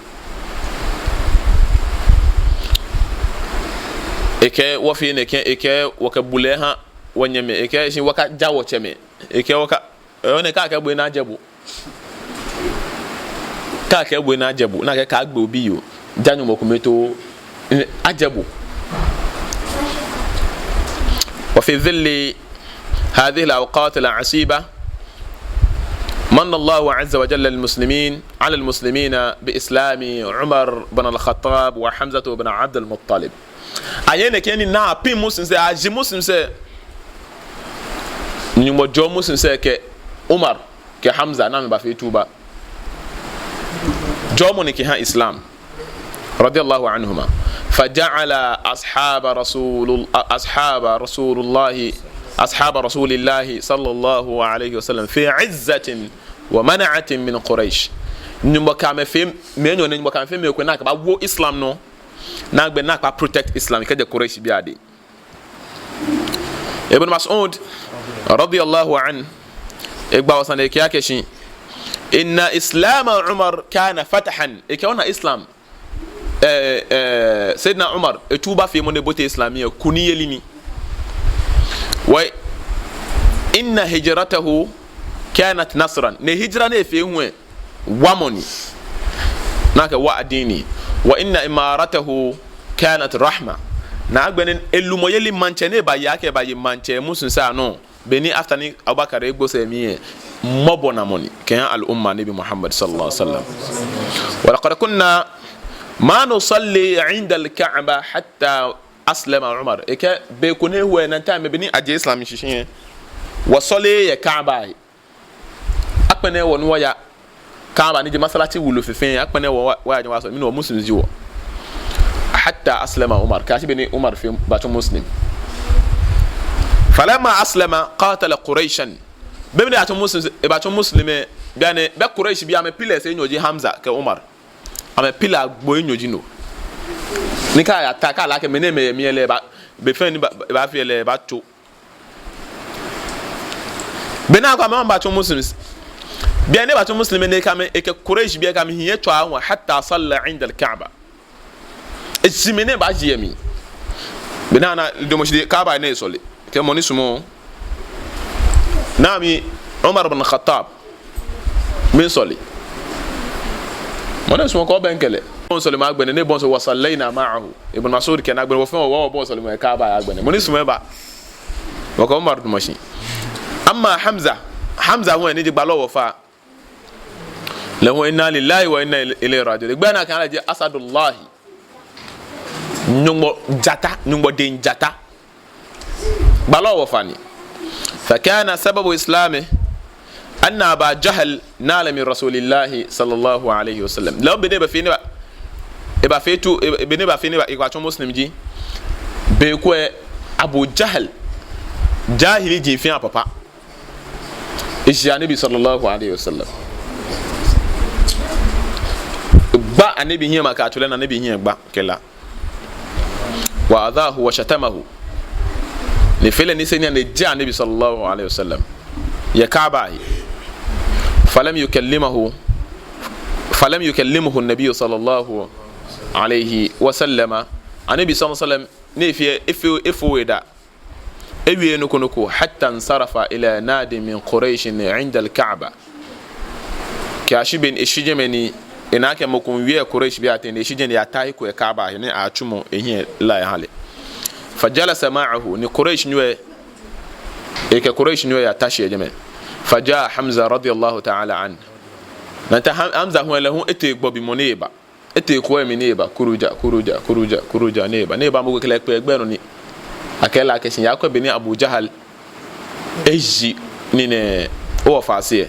Ekɛɛ wɔfee nɛkɛ, ekɛɛ wɔkɛ bulɛ ha wɔnyɛmɛi, ekɛɛ shi wɔkaja wɔtsɛmɛi, ekɛɛ wɔka, eh, one akɛ akɛɛ bo ena ajɛ bo. Akɛ akɛɛ bo ena ajɛ bo, ni akɛɛ kaagbe obiyoo. Ja Nyɔŋmɔ kome too, eh, ajɛ bo. وفي ظل هذه الأوقات العصيبة من الله عز وجل للمسلمين، على المسلمين بإسلام عمر بن الخطاب وحمزة بن عبد المطلب. Ayɛ nɛkɛ nii ni apiŋ Muslims lɛ, aji Muslims lɛ. Nyɔŋmɔ jɔɔ Muslims lɛ kɛ Umar kɛ Hamza ni amɛbafee tuba. Jɔɔmɔ ni ekɛha Islam. رضي الله عنهما. فجعل أصحاب رسول، أصحاب رسول الله، أصحاب رسول الله صلى الله عليه وسلم في عزة ومنعة من قريش. Nyɔŋmɔ kɛ amɛ fee mɛi enyɔ nɛɛ, Nyɔŋmɔ kɛ amɛ fee mɛi komɛi ni akɛbawo Islam nɔ. Ni agbɛnɛ ni akɛba protect Islam kɛjɛ Quraysh bii adɛŋ. Ibn Mas'ud, رضي الله عنه, egba wɔ sane, ekɛɛ akɛshi, إن إسلام عمر كان فتحا. Ekɛɛ ona Islam, eh, eh, Sayyidina Umar etuba feemɔ ni ebote Islam hiɛ, kunimyeli ni. وإن هجرته كانت نصرا. Ni hijra ni efee hu lɛ, wamɔ ni. Ni akɛwa adini. وإن إمارته كانت رحمة. Ni agbɛnɛ elumɔyeli, maŋtsɛ ni ebaye akɛ ebaye maŋtsɛ Muslims anɔ, beni after ni Abubakar egbo sɛɛ mli lɛ, mɔbɔnamɔ ni kɛha al-umma Nabi Muhammad صلى الله عليه وسلم. ولقد كنا ما نصلي عند الكعبة حتى أسلم عمر. Ekɛɛ be ko ni eho lɛ, na time beni aje Islam shishi lɛ, wɔsɔleee yɛ Kaaba he. Akpɛnɛɛɛ wɔ ni wɔya Kaaba ni ji masalaci wulu fe fɛɛ, akpɛnɛɛɛ wɔ ni wɔya ni wɔyasɔle, mɛni, wɔ Muslims ji wɔ. حتى أسلم عمر. Kɛyashi beni Umar fee, batsɔ Muslim. فلما أسلم قاتل قريشا. Be mli ni eyatsɔ Muslim, ebatsɔ Muslim lɛ, bianɛ, be Quraysh bii amɛ pillars enyɔ ji Hamza kɛ Umar. Amɛ pillar agbo enyɔ ji no. Ni kɛ aya ta, kɛ ala akɛ mɛi nɛɛ, mɛi, mɛi lɛ ba, be fɛɛ ni ba, ba fɛɛ lɛ ba to. Be ni akɛ amɛ baatsu Muslims. Bianɛ ebaatsu Muslim ni ekɛ amɛ, ekɛ Quraysh bii kɛ amɛ hi etswa wa hatta salla inda al-Kaaba. Eshi mɛi ni baashi yɛ mli. Be ni ana damɔ shi Kaaba ni esɔle. Kɛ mɔ ni sumɔɔ. Naa mi Umar bin Khattab. Miisɔle. Mɔ ni sumɔɔ kɛ obɛŋkɛ lɛ. Bo nsɔlemɔ agbɛnɛ, ni bo nsɔ wa sallayna ma'ahu. Ibn Mas'ud kɛɛ agbɛnɛ, wɔ fɛɛ wɔ, wɔ, wɔ nsɔlemɔ yɛ Kaaba agbɛnɛ. Mɔ ni sumɔɔ eba. Wɔkɛ Umar damɔ shi. Amma Hamza, Hamza hu ni ji gbalɔ wɔfa. Lɛ hu inna lillahi wa inna ilayhi raji'un. Egbɛi ni akɛɛ lɛ ji Asadullahi. Nyɔŋmɔ jata, Nyɔŋmɔ dɛŋ jata. Gbalɔ wɔfa ni. Fakana sababu islamihi anna Aba Jahal nala min Rasulillahi sallallahu alayhi wa sallam. Lɛ hu be ni ebafee ni eba, ebafee tu, ebe, be ni ebafee ni eba, ebaatsu Muslim ji. Be ko lɛ Abu Jahal, jahili ji fɛɛ apapa. Eshi Anabi sallallahu alayhi wa sallam. Egba Anabi hiɛ ma kɛ atsulɛ ni Anabi hiɛ gba kɛ la. Wa adhahu wa shatamahu. Ni efee lɛ niseniiaŋ ni eje Anabi sallallahu alayhi wa sallam. Yɛ Kaaba he. Falam yukallimahu. Falam yukallimuhu Nabi sallallahu alayhi wa sallama. Anabi sallallahu alayhi wa sallam, ni efee, efee, efee eda. Ewieee nɔ ko nɔ ko, hatta insarafa ila nadin min Qurayshin inda al-Ka'ba. Kɛyashi be ni eshi jɛmɛ ni, ena akɛ mɔ ko wie Quraysh bii ateŋ ni eshi jɛmɛ ni eyata he ko yɛ Kaaba he ni atsumɔ ehiɛ la eha lɛ. Fajalasa ma'ahu, ni Qurayshnyo lɛ, ekɛ Qurayshnyo lɛ yata shi yɛ jɛmɛ. Faja'a Hamza radiyallahu ta'ala anhu. Ni ata Ham-, Hamza hu lɛ hu etee gbɔbimɔ ni eba. Etee koo lɛ mli ni eba, kuruja, kuruja, kuruja, kuruja, ni eba, ni eba mɔ ko kɛ lɛ kpe gbɛ nɔ ni. Akɛɛ lɛ akɛ shi yakwɛ be ni Abu Jahal eji nii nɛɛ, owɔfase lɛ.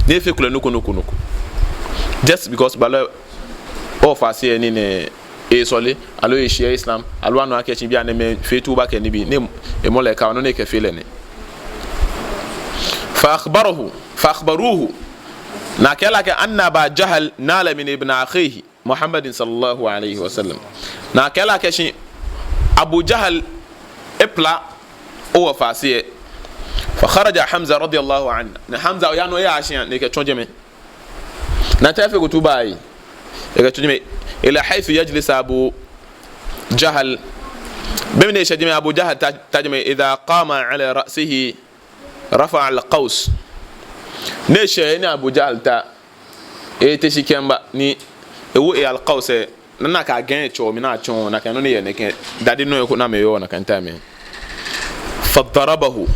Ni efeko lɛ nɔ ko, nɔ ko, nɔ ko. Just because gbalɔ owɔfase lɛ nii nɛɛ, esɔle, aloo eshi Islam, aloo anu akɛ shi bianɛ mɛi fee tuba kɛ nibii, ni emɔ lɛ ka, nɔ ni ekɛfee lɛ nɛ. Fa akhbaruhu, fa akhbaruhu. Ni akɛɛ lɛ akɛ anna Aba Jahal nala min ibn akhihi. Muhammadin sallallahu alayhi wa sallam. Ni akɛɛ lɛ akɛ shi Abu Jahal epila owɔfase lɛ. Fa kharaja Hamza radiyallahu anhu. Ni Hamza oya nɔ oya shia ni ekɛtsɔ jɛmɛ. Ni ata efeko tuba lɛ. Ekɛtsɔ jɛmɛ. Ila haythu yajlis Abu Jahal. Be mli ni eshɛ jɛmɛ Abu Jahal ta, ta jɛmɛ idha qama ala ra'sihi. Rafa'a al-qaws. Ni eshɛ ni Abu Jahal ta, ete shi kɛmiiba ni ewo e-al-qaws lɛ, ni nakai gɛŋ etsɔ mli ni atsɔ, nakai nɔ ni yɔɔ nɛkɛ, dade nɔ ko ni amɛyɔɔ nakai tamɔ. Fadarabahu.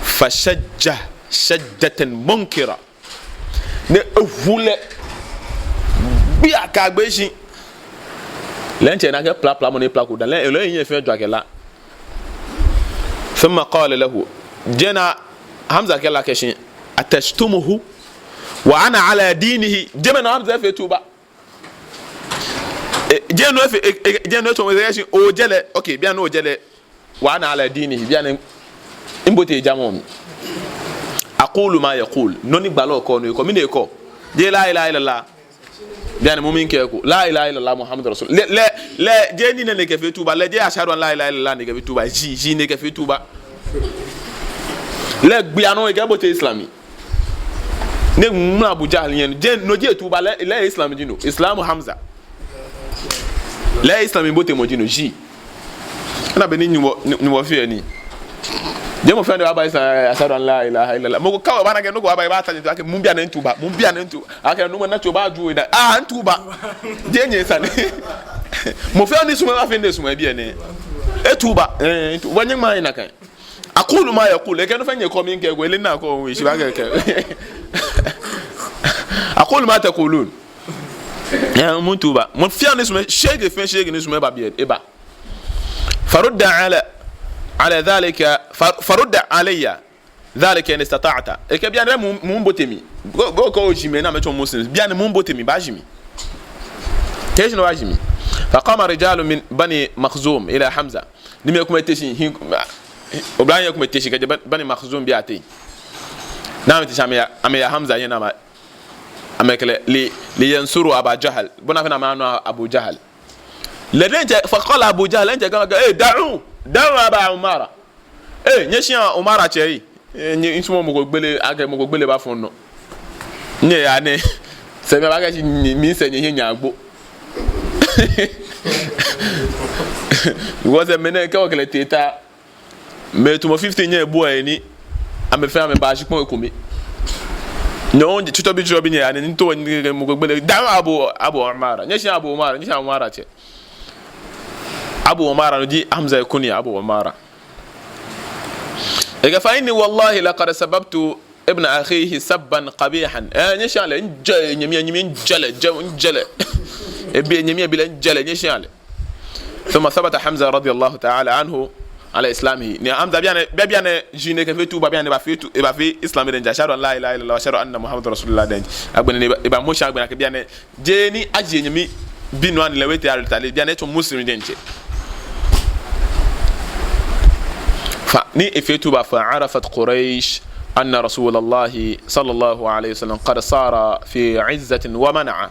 Fashajjahu shajjatan munkira. Ni ewu lɛ. Gbi akagbe shi. Lɛ ŋtsɛ nakai plapla mɔ ni plako da. Lɛ, lɛ ehiɛ fɛɛ jwa kɛ la. Thumma qala lahu. Jɛmɛ ni Hamza kɛɛ lɛ akɛ shi. Atashtumuhu. Wa ana ala dinihi. Jɛmɛ ni Hamza fee tuba. E, jɛmɛ ni efee, e, e, jɛmɛ ni etsɔɔ akɛ shi. Ojɛ lɛ. Okay, bianɛ ojɛ lɛ. Wa ana ala dinihi, bianɛ mibote jamɔ mli. Aqulu ma yaqul, nɔ ni gbalɔ kɛɔ nɔ ekɛɔ, mi ni ekɛɔ. Jeee la ilaha illallah. Bianɛ mi miikɛɛ eko. La ilaha illallah Muhammadu Rasul. Lɛ, lɛ, lɛ, jeee nii nɛɛ ni ekɛfee tuba, lɛ jeee ashhadu an la ilaha illallah ni ekɛfee tuba, shi, shi ni ekɛfee tuba. Lɛ gbi anɔ ekɛbote Islam. Ni ŋmlɛ Abu Jahal yɛ nɔ, jeee, no jeee tuba, lɛ, lɛ Islam ji no. Islam Hamza. Lɛ Islam botemɔ ji no, shi. Ena bɔ ni Nyɔŋmɔ, Nyɔŋmɔ fee nii. Jeee mɔ fɛɛ ni baaba Islam, ashhadu an la ilaha illallah. Mɔ ko kawai baana akɛ nɔ ko baaba, ebaata ni akɛ mi bianɛ mituba, mi bianɛ mituba. Akɛ nɔ ni mɔ na tso baaju eda. Ah, mituba. Jeee nyɛ sane. Mɔ fɛɛ ni sumɔɔ baafee ni sumɔɔ bianɛ. Etuba, eh, etuba nyɛ ma ina kan. Aqulu ma yaqul, ekɛɛ nɔ fɛɛ ni ekɛɔ miikɛɛ eko, ele nakai, eshi baakɛɛ. Aqulu ma taqulun. Eh, mituba. Mɔ fɛɛ ni sumɔɔ, shege fɛɛ shege ni sumɔɔ eba biɛ, eba. Farudda ala, ala dhalika, fa-, farudda alayya dhalika in istata'ta. Ekɛɛ bianɛ mi, mibote mli. Go, go, go, ji mɛi ni amɛtsɔ Muslims. Bianɛ mibote mli, baaji mi. Te shi ni obaaji mi. Faqama rijalun min Bani Makhzum ila Hamza. Ni mɛi komɛi te shi, hin, oblayei komɛi te shi kɛjɛ Ban-, Bani Makhzum bii ateŋ. Ni amɛte shi amɛya, amɛya Hamza hiɛ ni amɛ, Amɛkɛɛ lɛ, li, li yansuru Aba Jahal. Bɔ ni afee ni amɛna Abu Jahal. Lɛ diɛŋtsɛ, faqala Abu Jahal, lɛ diɛŋtsɛ kɛɛ, "Hey, da'u, da'u Aba Umara. Hey, nyɛshia Umara tsɛ lɛ. Eh, nyɛ, misumɔɔɔ mɔ ko gbele, akɛ mɔ ko gbele bafɔ minɔ. Nyɛya nɛɛ, sɛɛ mibakɛɛ shi mi, misɛɛ nyɛ, nyɛ, nyɛgbo." Because mɛi nɛɛ kɛ okɛ lɛ tee ta, mɛi tamɔ fifteen nyɛbuɔ he ni amɛ fɛɛ amɛbaa shikpɔŋ ekome. Nyɔɔŋ tsutɔ bi tsutɔ bi nyɛya nɛɛ, ni to ni mɔ ko gbele. Da'u Abu, Abu Umara. Nyɛshia Abu Umara, nyɛshia Umara tsɛ. Abu Umara no ji Hamza kunya, Abu Umara. Ekɛɛ, "Fa inni wallahi laqad sabbtu ibna akhihi sabban qabihan." Eh, nyɛshia lɛ, mijɛ enyɛmi, enyɛmi, mijɛ lɛ, jɛ, mijɛ lɛ. Ebi enyɛmi, ebi lɛ, mijɛ lɛ, nyɛshia lɛ. Thumma thabata Hamza radiyallahu ta'ala anhu ala islamihi. Ni Hamza bianɛ, bianɛ, bianɛ, ji ni ekɛfee tuba, bianɛ ebafee tu, ebafee Islam diɛŋtsɛ. Ashhadu an la ilaha illallah wa ashhadu anna Muhammadan rasulullah diɛŋtsɛ. Agbɛnɛ ni eba, eba motion agbɛnɛ akɛ bianɛ, jeee ni ajie enyɛmi bi nɔ ni lɛ wete aritali, bianɛ etsɔ Muslim diɛŋtsɛ. Fa, ni efee tuba, fa arafat Quraysh anna Rasulallahi sallallahu alayhi wa sallam qad sara fi izzatin wa mana'a.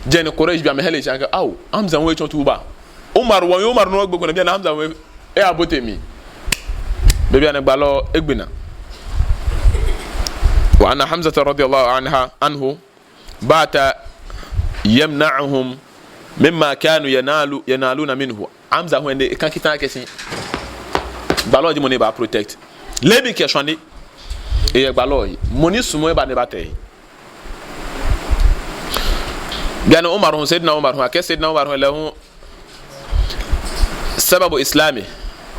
Jɛi ni Quraysh bii amɛhe le shi akɛ, ao, Hamza hu etsɔ tuba. Umar, wɔyɛ Umar nɔ egbe kpo, bianɛ Hamza hu eyabote mli. Be bianɛ gbalɔ egbe naa. Wa anna Hamzata radiyallahu anha, anhu, bata yamna'uhum mimma kanu yanalu, yanaluna minhu. Hamza hu lɛ, ekã kita akɛ shi gbalɔ ji mɔ ni baa protect. Leebi kɛ shwane, eyɛ gbalɔ he. Mɔ ni sumɔɔ eba ni ebatɛ ehe. Bianɛ Umar hu, Sayyidina Umar hu, akɛ Sayyidina Umar hu lɛ hu sababu islami,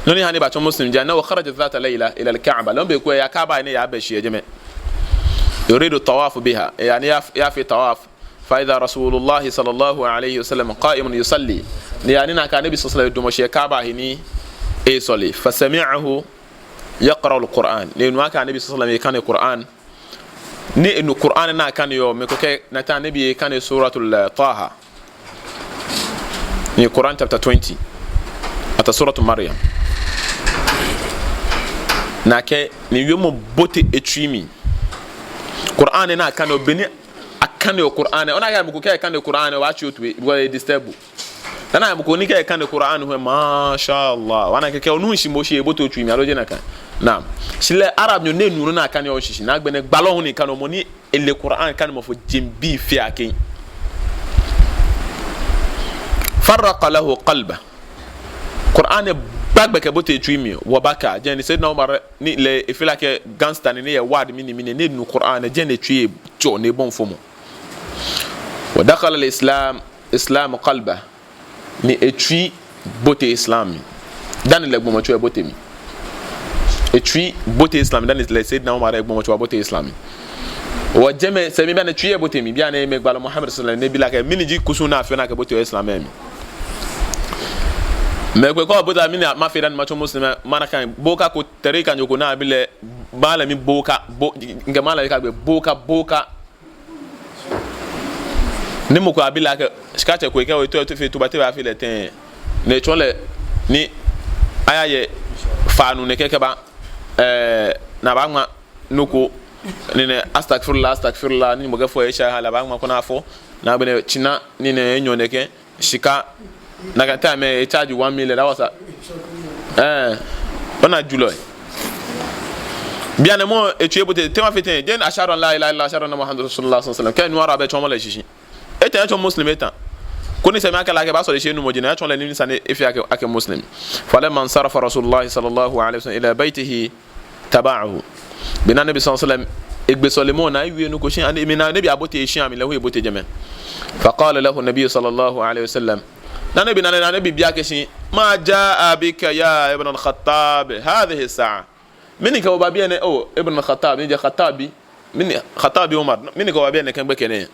nɔ ni ha ni ebatsɔ Muslim ji, annahu kharaja dhata layla ila al-Ka'ba. Lɛ hu be ko eya Kaaba ni eyabɛ shi yɛ jɛmɛ. Yuridu tawafu biha. Eya ni eya, eyafee tawaf. Fa idha Rasulullahi sallallahu alayhi wa sallam qa'imun yusalli. Ni eya ni ena akɛ Annabi sallallahu alayhi wa sallam damɔ shi yɛ Kaaba he ni esɔle. Fa sami'ahu yaqra'u al-Qur'an. Ni enu akɛ Annabi sallallahu alayhi wa sallam ekane Qur'an. Ni enu Qur'an ni ekaneɔ, mɛi komɛi kɛɛ, ni ata Annabi ekane Suratul, eh, Taha. Ni Qur'an chapter twenty. Ata Suratul Maryam. Ni akɛɛ, ni wiemɔ bote etsui mli. Qur'an ni ekaneɔ, be ni akaneɔ Qur'an. Ona akɛ mɔ ko kɛɛ ekane Qur'an, obaatsi otoi, because e-disturb. Ni ona mɔ ko ni kɛɛ ekane Qur'an hu, masha Allah. Ona akɛ kɛ onu shishi mɔ shi ebote otsui mli, aloo jeee nakai? Naam. Shi lɛ Arabnyo ni enu nɔ ni akaneɔ shishi. Ni agbɛnɛ gbalɔ hu ni kaneɔ, mɔ ni ele Qur'an kanemɔ fɔ jeŋbii fɛɛ akɛ. Farraqa lahu qalbah. Qur'an lɛ ba gbɛ kɛbote etsui mli, wa baka. Jɛi ni Sayyidina Umar ni lɛ e-feel akɛ gangster ni, ni eyɛ ward mli ni, mli ni, ni enu Qur'an lɛ, jɛi ni etsui lɛ jɔ ni ebɔi fɔmɔ. Wa dakhala al-Islam, Islam qalbah. Ni etsui bote Islam mli. Dani lɛ gbɔmɔtso lɛ bote mli. Etsui bote Islam mli, dani lɛ Sayyidina Umar lɛ gbɔmɔtso lɛ bote Islam mli. Wa jɛmɛ sɛɛ mli bianɛ etsui lɛ bote mli, bianɛ emɛ gbalɔ Muhammad sallallahu alayhi wa sallam, ni ebi lɛ akɛ, mɛni ji kusum ni afee ni akɛbote Islam mli. Mɛi komɛi kɛɛ, bote mɛni mafee dani matsɔ Muslim, mana kan, boka ko, tarikanyo ko ni abi lɛ, malami boka, bo, mikɛ malami kagbe, boka, boka. Ni mɔ ko abi lɛ akɛ, shika tsɛ ko ekɛɛ, o, eto, eto, efee tuba, te abaafee lɛ tɛŋŋ. Ni etsɔɔ lɛ, ni aya yɛ faa nu nɛkɛ kɛba, eh, ni abaaŋma nɔ ko, ni nɛ, astaghfirullah, astaghfirullah, ni mɔ kɛ fɔ esha ha lɛ, abaaŋma kɔ ni afɔ, ni agbɛnɛ tsina, ni nɛ enyɔ nɛkɛ, shika, nakai time lɛ e-charge one million, that was a, eh, ona julɔ. Bianɛ mɔ etsui ebote, te mafee tɛŋŋ, then ashhadu an la ilaha illallah, ashhadu anna Muhammadan rasulullah sallallahu alayhi wa sallam. Kɛ enu Arab lɛ, etsɔɔmɔ lɛ shishi. Etã, etsɔ Muslim etã. Koni sɛɛ mli akɛ lɛ akɛ ebaasɔle shi enumɔ ji no, etsɔɔ lɛ nii ni sa ni efee akɛ, akɛ Muslim. Falamma insarafa Rasulullah sallallahu alayhi wa sallam ila baytihi taba'ahu. Be ni Annabi sallallahu alayhi wa sallam egbe sɔlemɔ ni ewie nɔ ko shi, ani, mina Annabi abote eshia mli, lɛ hu ebote jɛmɛ. Faqala lahu Annabi sallallahu alayhi wa sallam. Ni Annabi, ni Annabi bi akɛ shi, ma jaa bika ya ibn al-Khattab hadhihi sa'a. Mɛni kɛ bo ba biɛ nɛɛ, o, ibn al-Khattab, ni ji Khattab bi, mɛni, Khattab bi Umar, mɛni kɛ bo ba biɛ nɛɛ kɛ gbɛkɛ nɛɛ?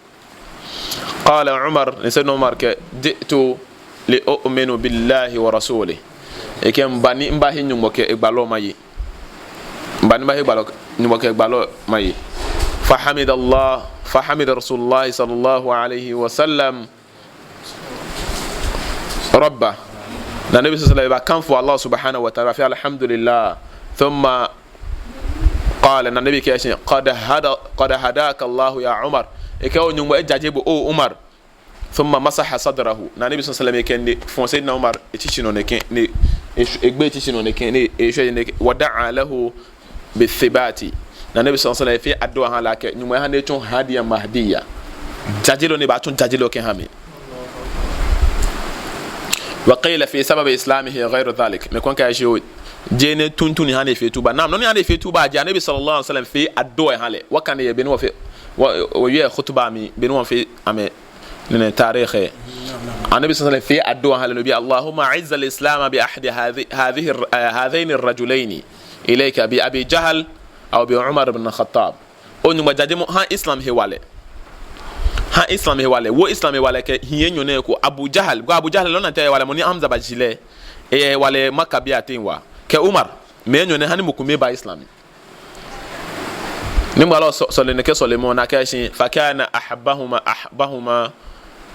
Qala Umar, ni Sayyidina Umar kɛɛ, ji'tu li u'mina billahi wa rasulihi. Ekɛɛ miba ni mibahe Nyɔŋmɔ kɛ egbalɔ maye. Miba ni mibahe gbalɔ, Nyɔŋmɔ kɛ egbalɔ maye. Fahamidallah, fahamida Rasulullah sallallahu alayhi wa sallam rabbah. Ni Annabi sallallahu alayhi wa sallam ebakanfo Allah subhanahu wa ta'ala, fɛɛ alhamdulillah. Thumma qala, ni Annabi kɛɛ shi, qad hada, qad hadaka Allahu ya Umar. Ekɛɛ, oo Nyɔŋmɔ, ejaje bo, oo Umar. ثم مسح صدره. Ni Anabi صلى الله عليه وسلم kɛ enine fɔ̃ Sayyidina Umar etsitsi nɔ nɛkɛ, ni esh-, egbe etsitsi nɔ nɛkɛ, ni eshwɛ nɛkɛ. ودعا له بالثبات. Ni Anabi صلى الله عليه وسلم fee adua ha lɛ akɛ Nyɔŋmɔ aha ni etsɔ هاديا مهديا. Jajelɔ ni ebaatsɔ jajelɔ kɛha mɛi. وقيل في سبب إسلامه غير ذلك. Mɛi komɛi kɛɛ shi oo, jeee enɛ tuuntu ni ha ni efee tuba. نعم, nɔ ni ha ni efee tuba ji Anabi صلى الله عليه وسلم fee adua ha lɛ. Wɔkane yɛ be ni wɔfee, wɔ, wɔwie khutba mli, be ni wɔfee amɛ nɛnɛ tarikh. Anabi صلى الله عليه وسلم fee adua ha lɛ, no bi, اللهم أعز الإسلام بأحد هذه، هذه الر-، هذين الرجلين إليك، بأبي جهل أو بعمر بن الخطاب. Oo Nyɔŋmɔ, jajemɔ, ha Islam hewalɛ. Ha Islam hewalɛ. Wo Islam hewalɛ kɛ hii enyɔ nɛɛ eko, Abu Jahal. Because Abu Jahal lɛ, ona tɛ hewalɛ mɔ ni Hamza baji lɛ. Eyɛ hewalɛ Makkabii ateŋ waa. Kɛ Umar. Mɛi enyɔ nɛɛ, ha ni mɔ kome eba Islam. Ni gbalɔ sɔ-, sɔle nɛkɛ sɔlemɔ ni akɛɛ shi, فكان أحبهما، أحبهما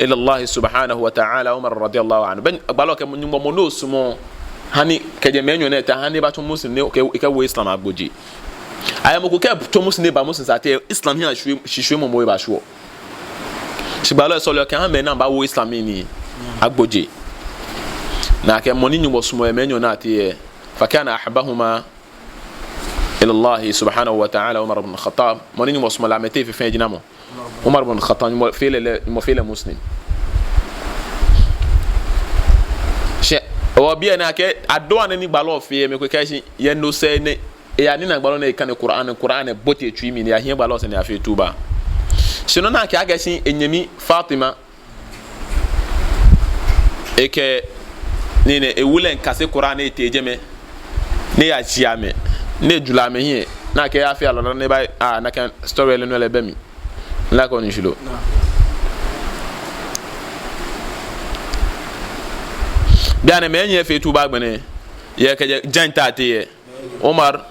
إلى الله سبحانه وتعالى عمر رضي الله عنه. Bɛ gbalɔ kɛɛ Nyɔŋmɔ mɔ ni esumɔɔ, ha ni kɛjɛ mɛi enyɔ nɛɛ etɛ, ha ni ebatsɔ Muslim ni ekɛ, ekɛwo Islam agbojee. Ayɛ mɔ ko kɛtsɔ Muslim ni eba Muslim sɛɛ tɛ, Islam hiɛ shishwiemɔ mɔ ebashwieɔ. Shi gbalɔ sɔleɔ kɛha mɛi ni amɛbawo Islam mli nii agbojee. Ni akɛɛ mɔ ni Nyɔŋmɔ sumɔɔ yɛ mɛi enyɔ nɛɛ ateŋ lɛ, فكان أحبهما إلى الله سبحانه وتعالى عمر بن الخطاب. Mɔ ni Nyɔŋmɔ sumɔɔ lɛ amɛteŋ fɛɛ ji namɔ? Umar bin Khattab. Nyɔŋmɔ fee lɛ, lɛ, Nyɔŋmɔ fee lɛ Muslim. Shi, wɔ biɛ nɛɛ akɛɛ, adua nɛɛ ni gbalɔ fee, mɛi komɛi kɛɛ shi, yɛ no sɛɛ nɛɛ, eyanina gbalɔ ni ekane Qur'an, Qur'an bote etsui mli, ni eyahiɛ gbalɔ sɛɛ ni eyafee tuba. Shi nɔ ni akɛɛ akɛɛ shi, enyɛmi Fatima, ekɛ, nii nɛɛ, ewu lɛ miikase Qur'an ni etee jɛmɛ, ni eyajie amɛ, ni ejuro amɛhiɛ, ni akɛɛ eyafee alwala ni eba, ah, nakai story lɛ nɔ lɛ bɛ mli. Mile akɛ onu shishi lo? Bianɛ mɛi enyiɛ fee tuba agbɛnɛ, yɛ kɛjɛ jɛnta ateŋ lɛ. Umar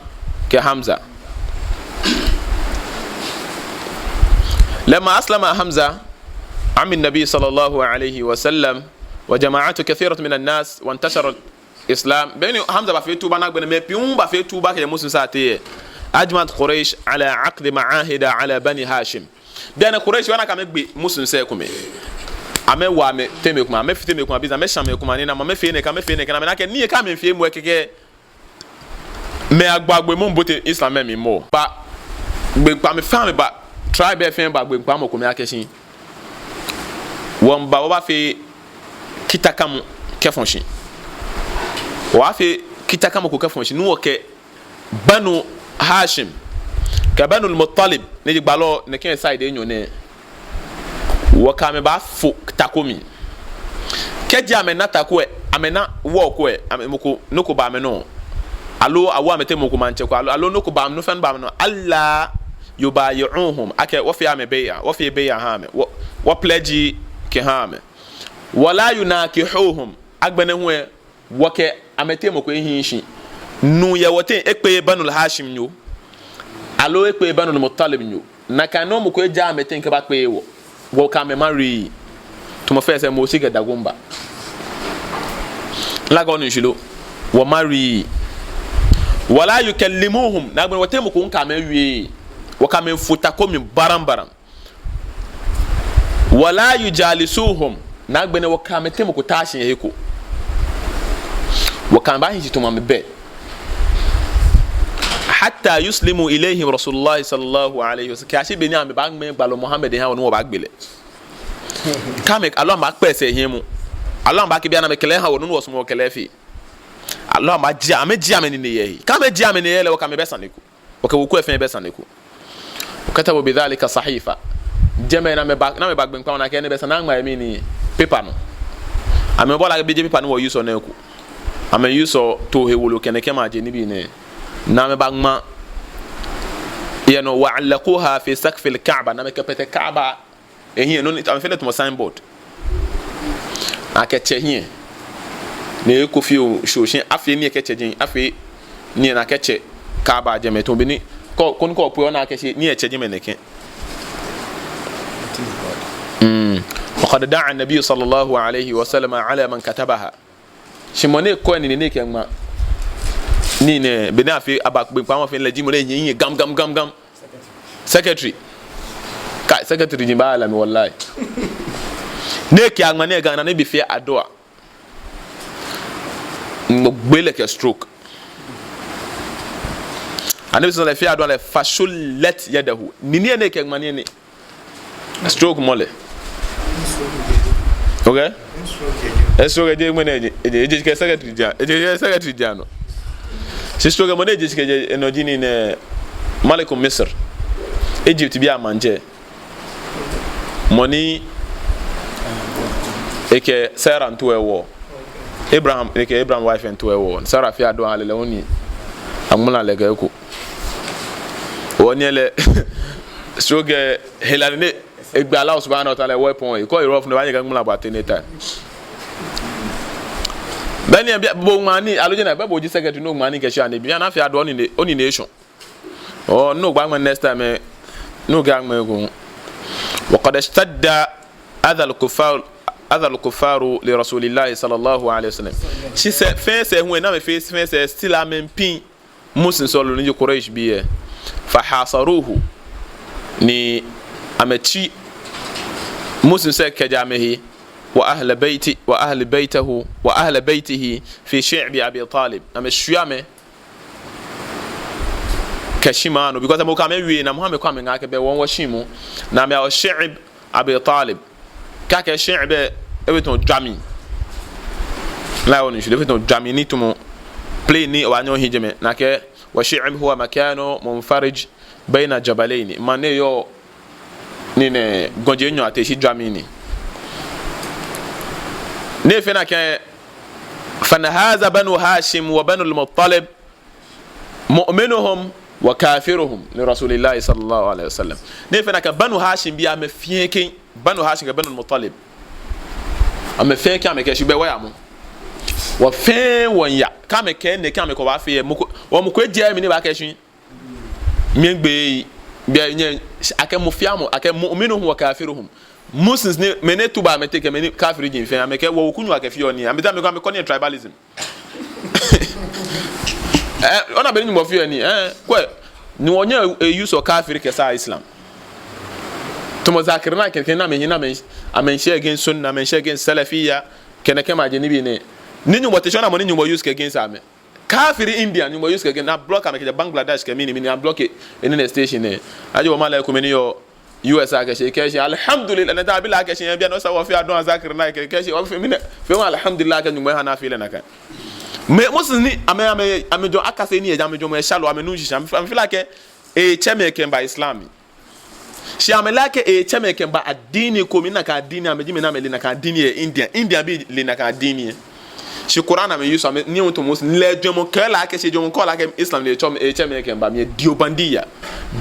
kɛ Hamza. لما أسلم حمزة عم النبي صلى الله عليه وسلم وجماعة كثيرة من الناس وانتشر الإسلام. Beni Hamza bafee tuba ni agbɛnɛ mɛi pii hu bafee tuba kɛjɛ Muslim sɛɛ ateŋ lɛ. أجمعت قريش على عقد معاهد على بني هاشم. Bianɛ Quraysh, bɔ ni akɛ amɛgbe Muslim sɛɛ ekomɛi. Amɛwo amɛteŋ mɛi komɛi, amɛfite mɛi komɛi, amɛbi, amɛshã mɛi komɛi, ni namɔ, amɛfee nɛkɛ, amɛfee nɛkɛ, ni amɛna akɛ nii lɛ kɛ amɛfeemɔ lɛ kɛkɛ. Mɛi agbo agbo mɔ bote Islam mli mɔ. Ba, gbɛ kpa mɛi fɛɛ amɛba, tribe fɛɛ ba gbɛ kpa mɔ kome akɛ shi. Wɔmiiba, wɔbafee kitakamɔ kɛfɔ̃ shi. Wɔbafee kitakamɔ ko kɛfɔ̃ shi, ni wɔkɛ Banu Hashim kɛ Banul Muttalib, ni ji gbalɔ nɛkɛ side enyɔ nɛɛ, wɔkɛ amɛ baafo tako mli. Kɛji amɛna tako lɛ, amɛna war ko lɛ, amɛ mɔ ko, nɔ ko ba amɛnɔ, aloo awo amɛteŋ mɔ ko maŋtsɛ ko, aloo, aloo nɔ ko ba amɛ, nɔ fɛɛ nɔ ba amɛnɔ, ألا يبايعوهم, akɛ wɔfee amɛ bay'a, wɔfee bay'a ha amɛ, wɔ, wɔ pledge kɛha amɛ. ولا يناكحوهم, agbɛnɛ hu lɛ, wɔkɛ amɛteŋ mɔ ko ehiii shi. Nuu yɛ wɔteŋ ekpeee Banul Hashim nyo, aloo ekpeee Banul Muttalib nyo. Nakai nɔŋŋ mɔ ko ejaaa amɛteŋ kɛbakpe wɔ. Wɔkɛ amɛ marry. Tamɔ fɛɛ sɛɛ Motsi kɛ Dagomba. Mile akɛ onu shishi lo? Wɔ marry. ولا يكلموهم. Ni agbɛnɛ wɔteŋ mɔ ko hu kɛ amɛ wieee. Wɔkɛ amɛ fo tako mli barambaram. ولا يجالسوهم. Ni agbɛnɛ wɔkɛ amɛteŋ mɔ ko taaa shi yɛ he ko. Wɔkɛ amɛ baahi shi tamɔ amɛbɛ. حتى يسلم إليهم رسول الله صلى الله عليه وسلم. Kɛyashi be ni amɛbaaŋmɛ gbalɔ Muhammad ha wɔ ni wɔbaagbe lɛ. Kɛ amɛ, aloo amɛbaakpɛ sɛɛ hiɛ mu. Aloo amɛbaakɛɛ bianɛ amɛkɛ lɛ ha wɔ, nɔ ni wɔsumɔɔ wɔkɛ lɛ afee. Aloo amɛbaajie, amɛjie amɛnine yɛ he. Kɛ amɛjie amɛnine yɛ lɛ, wɔkɛ amɛ bɛ sane ko. Wɔkɛ weku lɛ fɛɛ bɛ sane ko. وكتبوا بذلك صحيفة. Jɛmɛ ni amɛba, ni amɛba gbɛ kpa mli ni akɛ enɛ bɛ sane ni aŋma yɛ mɛni? Paper nɔ. Amɛbɔ lɛ akɛ bɛ jeee paper ni wɔ use-ɔ nɛɛ eko. Amɛ use-ɔ too hewolo kɛ nɛkɛ maje nibii nɛɛ. Ni amɛbaŋma yɛ nɔ, وعلقوها في سقف الكعبة. Ni amɛkɛpɛtɛ Kaaba ehiɛ, nɔ ni, amɛfee lɛ tamɔ signboard. Akɛtsɛ hiɛ. Ni eko fioo, shi, shi, afee nii lɛ kɛtsɛ jɛi, afee nii lɛ ni akɛtsɛ Kaaba jɛmɛ tamɔ bɔ ni, kɛ, koni kɛ opue ona akɛ shi nii lɛ tsɛ jɛmɛ nɛkɛ. Mm. وقد دعا النبي صلى الله عليه وسلم على من كتبها. Shi mɔ ni kɔ enine ni ekɛŋma nii nɛɛ, be ni afee, aba gbɛ kpa mli afee lɛ ji mɔ ni ehiɛ, ehiɛ gam, gam, gam, gam. Secretary. Ka, Secretary ji baala mi wallahi. Ni ekɛ aŋma ni egaŋ na ni bi fee adua. Mɔ gbele kɛ stroke. Ani bi sɔn lɛ fee adua lɛ fashullat yadahu. Ni ni ekɛ aŋma ni ni. Stroke mɔ lɛ. Okay? E stroke eje mɛni eje, eje, eje kɛ secretary ja, eje kɛ secretary ja nɔ. Shi stroke mɔ ni eje kɛ je, enɔ ji ni nɛ Maliku Misr. Egypt bii amaŋtsɛ. Mɔ ni ekɛ Sarah nto ewo. Abraham, ekɛ Abraham wife nto ewo. Sarah fee adua ale lɛ, hewɔ ni aŋmala lɛ kɛ eko. Hewɔ ni lɛ, stroke hela ni egba Allah subhanahu wa ta'ala weapon. Ekɔ rough ni baanyɛ kɛ aŋmala bɔ at any time. Bɛ ni bo ŋmani, aloo jɛnɛ, bɛ bo ji secretary ni oŋmani kɛ shi ani bi, ana fee adua ni ne, oni nation. Oh, no, gba ŋmɛ next time, eh. No, ga ŋmɛ go. Wa qad ishtadda adha al-kuffar, adha al-kuffar li Rasulillahi sallallahu alayhi wa sallam. Shi sɛɛ, fɛɛ sɛɛ hu, na mɛi fɛɛ, fɛɛ sɛɛ still amɛmiipiŋ Muslims lɛ ni ji Quraysh bii lɛ. Fahasaruhu. Ni amɛtsi Muslims lɛ kɛjɛ amɛhe. Wa ahla bayti, wa ahla baytihi, wa ahla baytihi fi shi'bi Abi Talib. Amɛshwie amɛ kɛ shi maŋ nɔ, because mɔ ko amɛwie, ni amɛha amɛkɔ amɛŋa akɛ bɛ wɔ wɔshi mɔ. Ni amɛya shi'b Abi Talib. Kɛ akɛɛ shi'b lɛ, ebɛ tamɔ jwami. Lɛ hewɔ ni shwie lɛ, ebɛ tamɔ jwami ni tamɔ plain ni obaanyɛ ohi jɛmɛ. Ni akɛɛ wa shi'b huwa makanu munfarij bayna jabalayn. Maŋ ni yɔɔ ni nɛ gɔji enyɔ ateŋ shi jwami ni. Ni efee nakai, fanhaza Banu Hashim wa Banu al-Muttalib, mu'minuhum wa kafiruhum li Rasulillahi sallallahu alayhi wa sallam. Ni efee nakai Banu Hashim bii amɛ fɛɛ kɛ, Banu Hashim kɛ Banu al-Muttalib. Amɛ fɛɛ kɛ amɛkɛɛ shi bɛ wɔya mɔ. Wɔ fɛɛ wɔya. Kɛ amɛkɛɛ nɛkɛ amɛkɔ baafee yɛ mɔ ko, wɔ mɔ ko ejɛ mli ni ebaakɛɛ shi. Miigbe, biɛ nyɛ, akɛ mɔ fɛɛ mɔ, akɛ mu'minuhum wa kafiruhum. Muslims ni, mɛi ni tuba amɛteŋ kɛ mɛi ni kafiri ji fɛɛ, amɛkɛɛ wɔ wekunyo akɛfeɔ nii, amɛta amɛkɔ, amɛkɔ ni tribalism. Eh, ona bɔ ni Nyɔŋmɔ feɔ nii, eh, kwɛ, ni wɔnyɛ, eh, use kafiri kɛsaa Islam. Tamɔ Zakir Naik kɛ, kɛ na mɛi, na mɛi, amɛshɛ against Sunna, amɛshɛ against Salafiyya, kɛ nɛkɛ maji nibii nɛɛ. Ni Nyɔŋmɔ te shi ona mɔ ni Nyɔŋmɔ use kɛ against amɛ. Kafiri India, Nyɔŋmɔ use kɛ against, ni ablock amɛ kɛjɛ Bangladesh kɛ mɛni mɛni, ablock enɛ nɛɛ station nɛɛ. Aji wɔ maŋ lɛ ko mɛi ni yɔɔ U S akɛɛ shi, kɛɛ shi, alhamdulillah, ni ta bi lɛ akɛɛ shi, biɛ nɔ sa wɔfee adua Zakir Naik kɛɛ, kɛɛ shi, wɔfee mɛni, fee mɔ alhamdulillah akɛ Nyɔŋmɔ ha ni afee lɛ nakai. Mɛi, Muslims ni, amɛ, amɛ, amɛjwɛŋ akase nii yɛ jɛmɛ, amɛjwɛŋmɔ esha lo, amɛnu shishi, amɛ, amɛfeel akɛ, etsɛ amɛ kɛmiiba Islam mli. Shi amɛle akɛ etsɛ amɛ kɛmiiba addini ko mli, nakai addini, amɛji mɛi ni amɛle nakai addini yɛ India. India bii le nakai addini yɛ. Shi Quran amɛ use, amɛ ni hu tamɔ Muslim, lɛ jwɛŋmɔ kɛɛ lɛ akɛ shi, jwɛŋmɔ kɛɛ lɛ akɛ Islam ni etsɛ amɛ, etsɛ amɛ kɛmiiba mli yɛ Deobandiyya.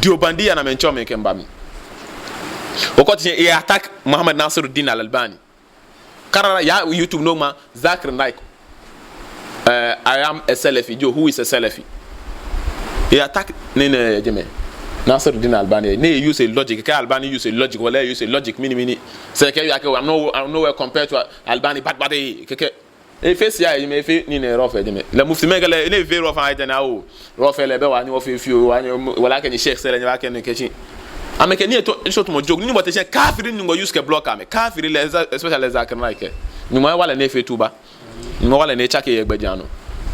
Deobandiyya ni amɛtsɛ amɛ kɛmiiba mli. Okɔ tsi e attack Muhammad Nasiruddin Al-Albani. Karara, ya YouTube ni oŋma Zakir Naik. Eh, I am a Salafi. Jo, who is a Salafi? He attack ni nɛ jɛmɛ. Nasiruddin Albani. Ni use logic. Kɛ Albani use logic. Wala use logic. Mɛni, mɛni. Sɛ kɛ ya kɛ, I'm no, I'm nowhere compared to Albani. Bad, bad, eh, kɛkɛ. Efee sia, efee nii nɛɛ rough jɛmɛ. Lɛ mufti mɛi kɛ lɛ, ni efee rough jɛmɛ, awo. Rough lɛ bɛ wa ni wɔfee fioo, wa ni, wala kɛ ni sheikh sɛlɛ ni wa kɛ ni kɛ shi. Amɛkɛ nii eto, eto tamɔ joke. Ni Nyɔŋmɔ te shi kafiri ni Nyɔŋmɔ use kɛ block amɛ. Kafiri lɛ, especially Zakir Naik. Nyɔŋmɔ ewa lɛ ni efee tuba. Nyɔŋmɔ ewa lɛ ni etsake yɛ gbɛjianɔ.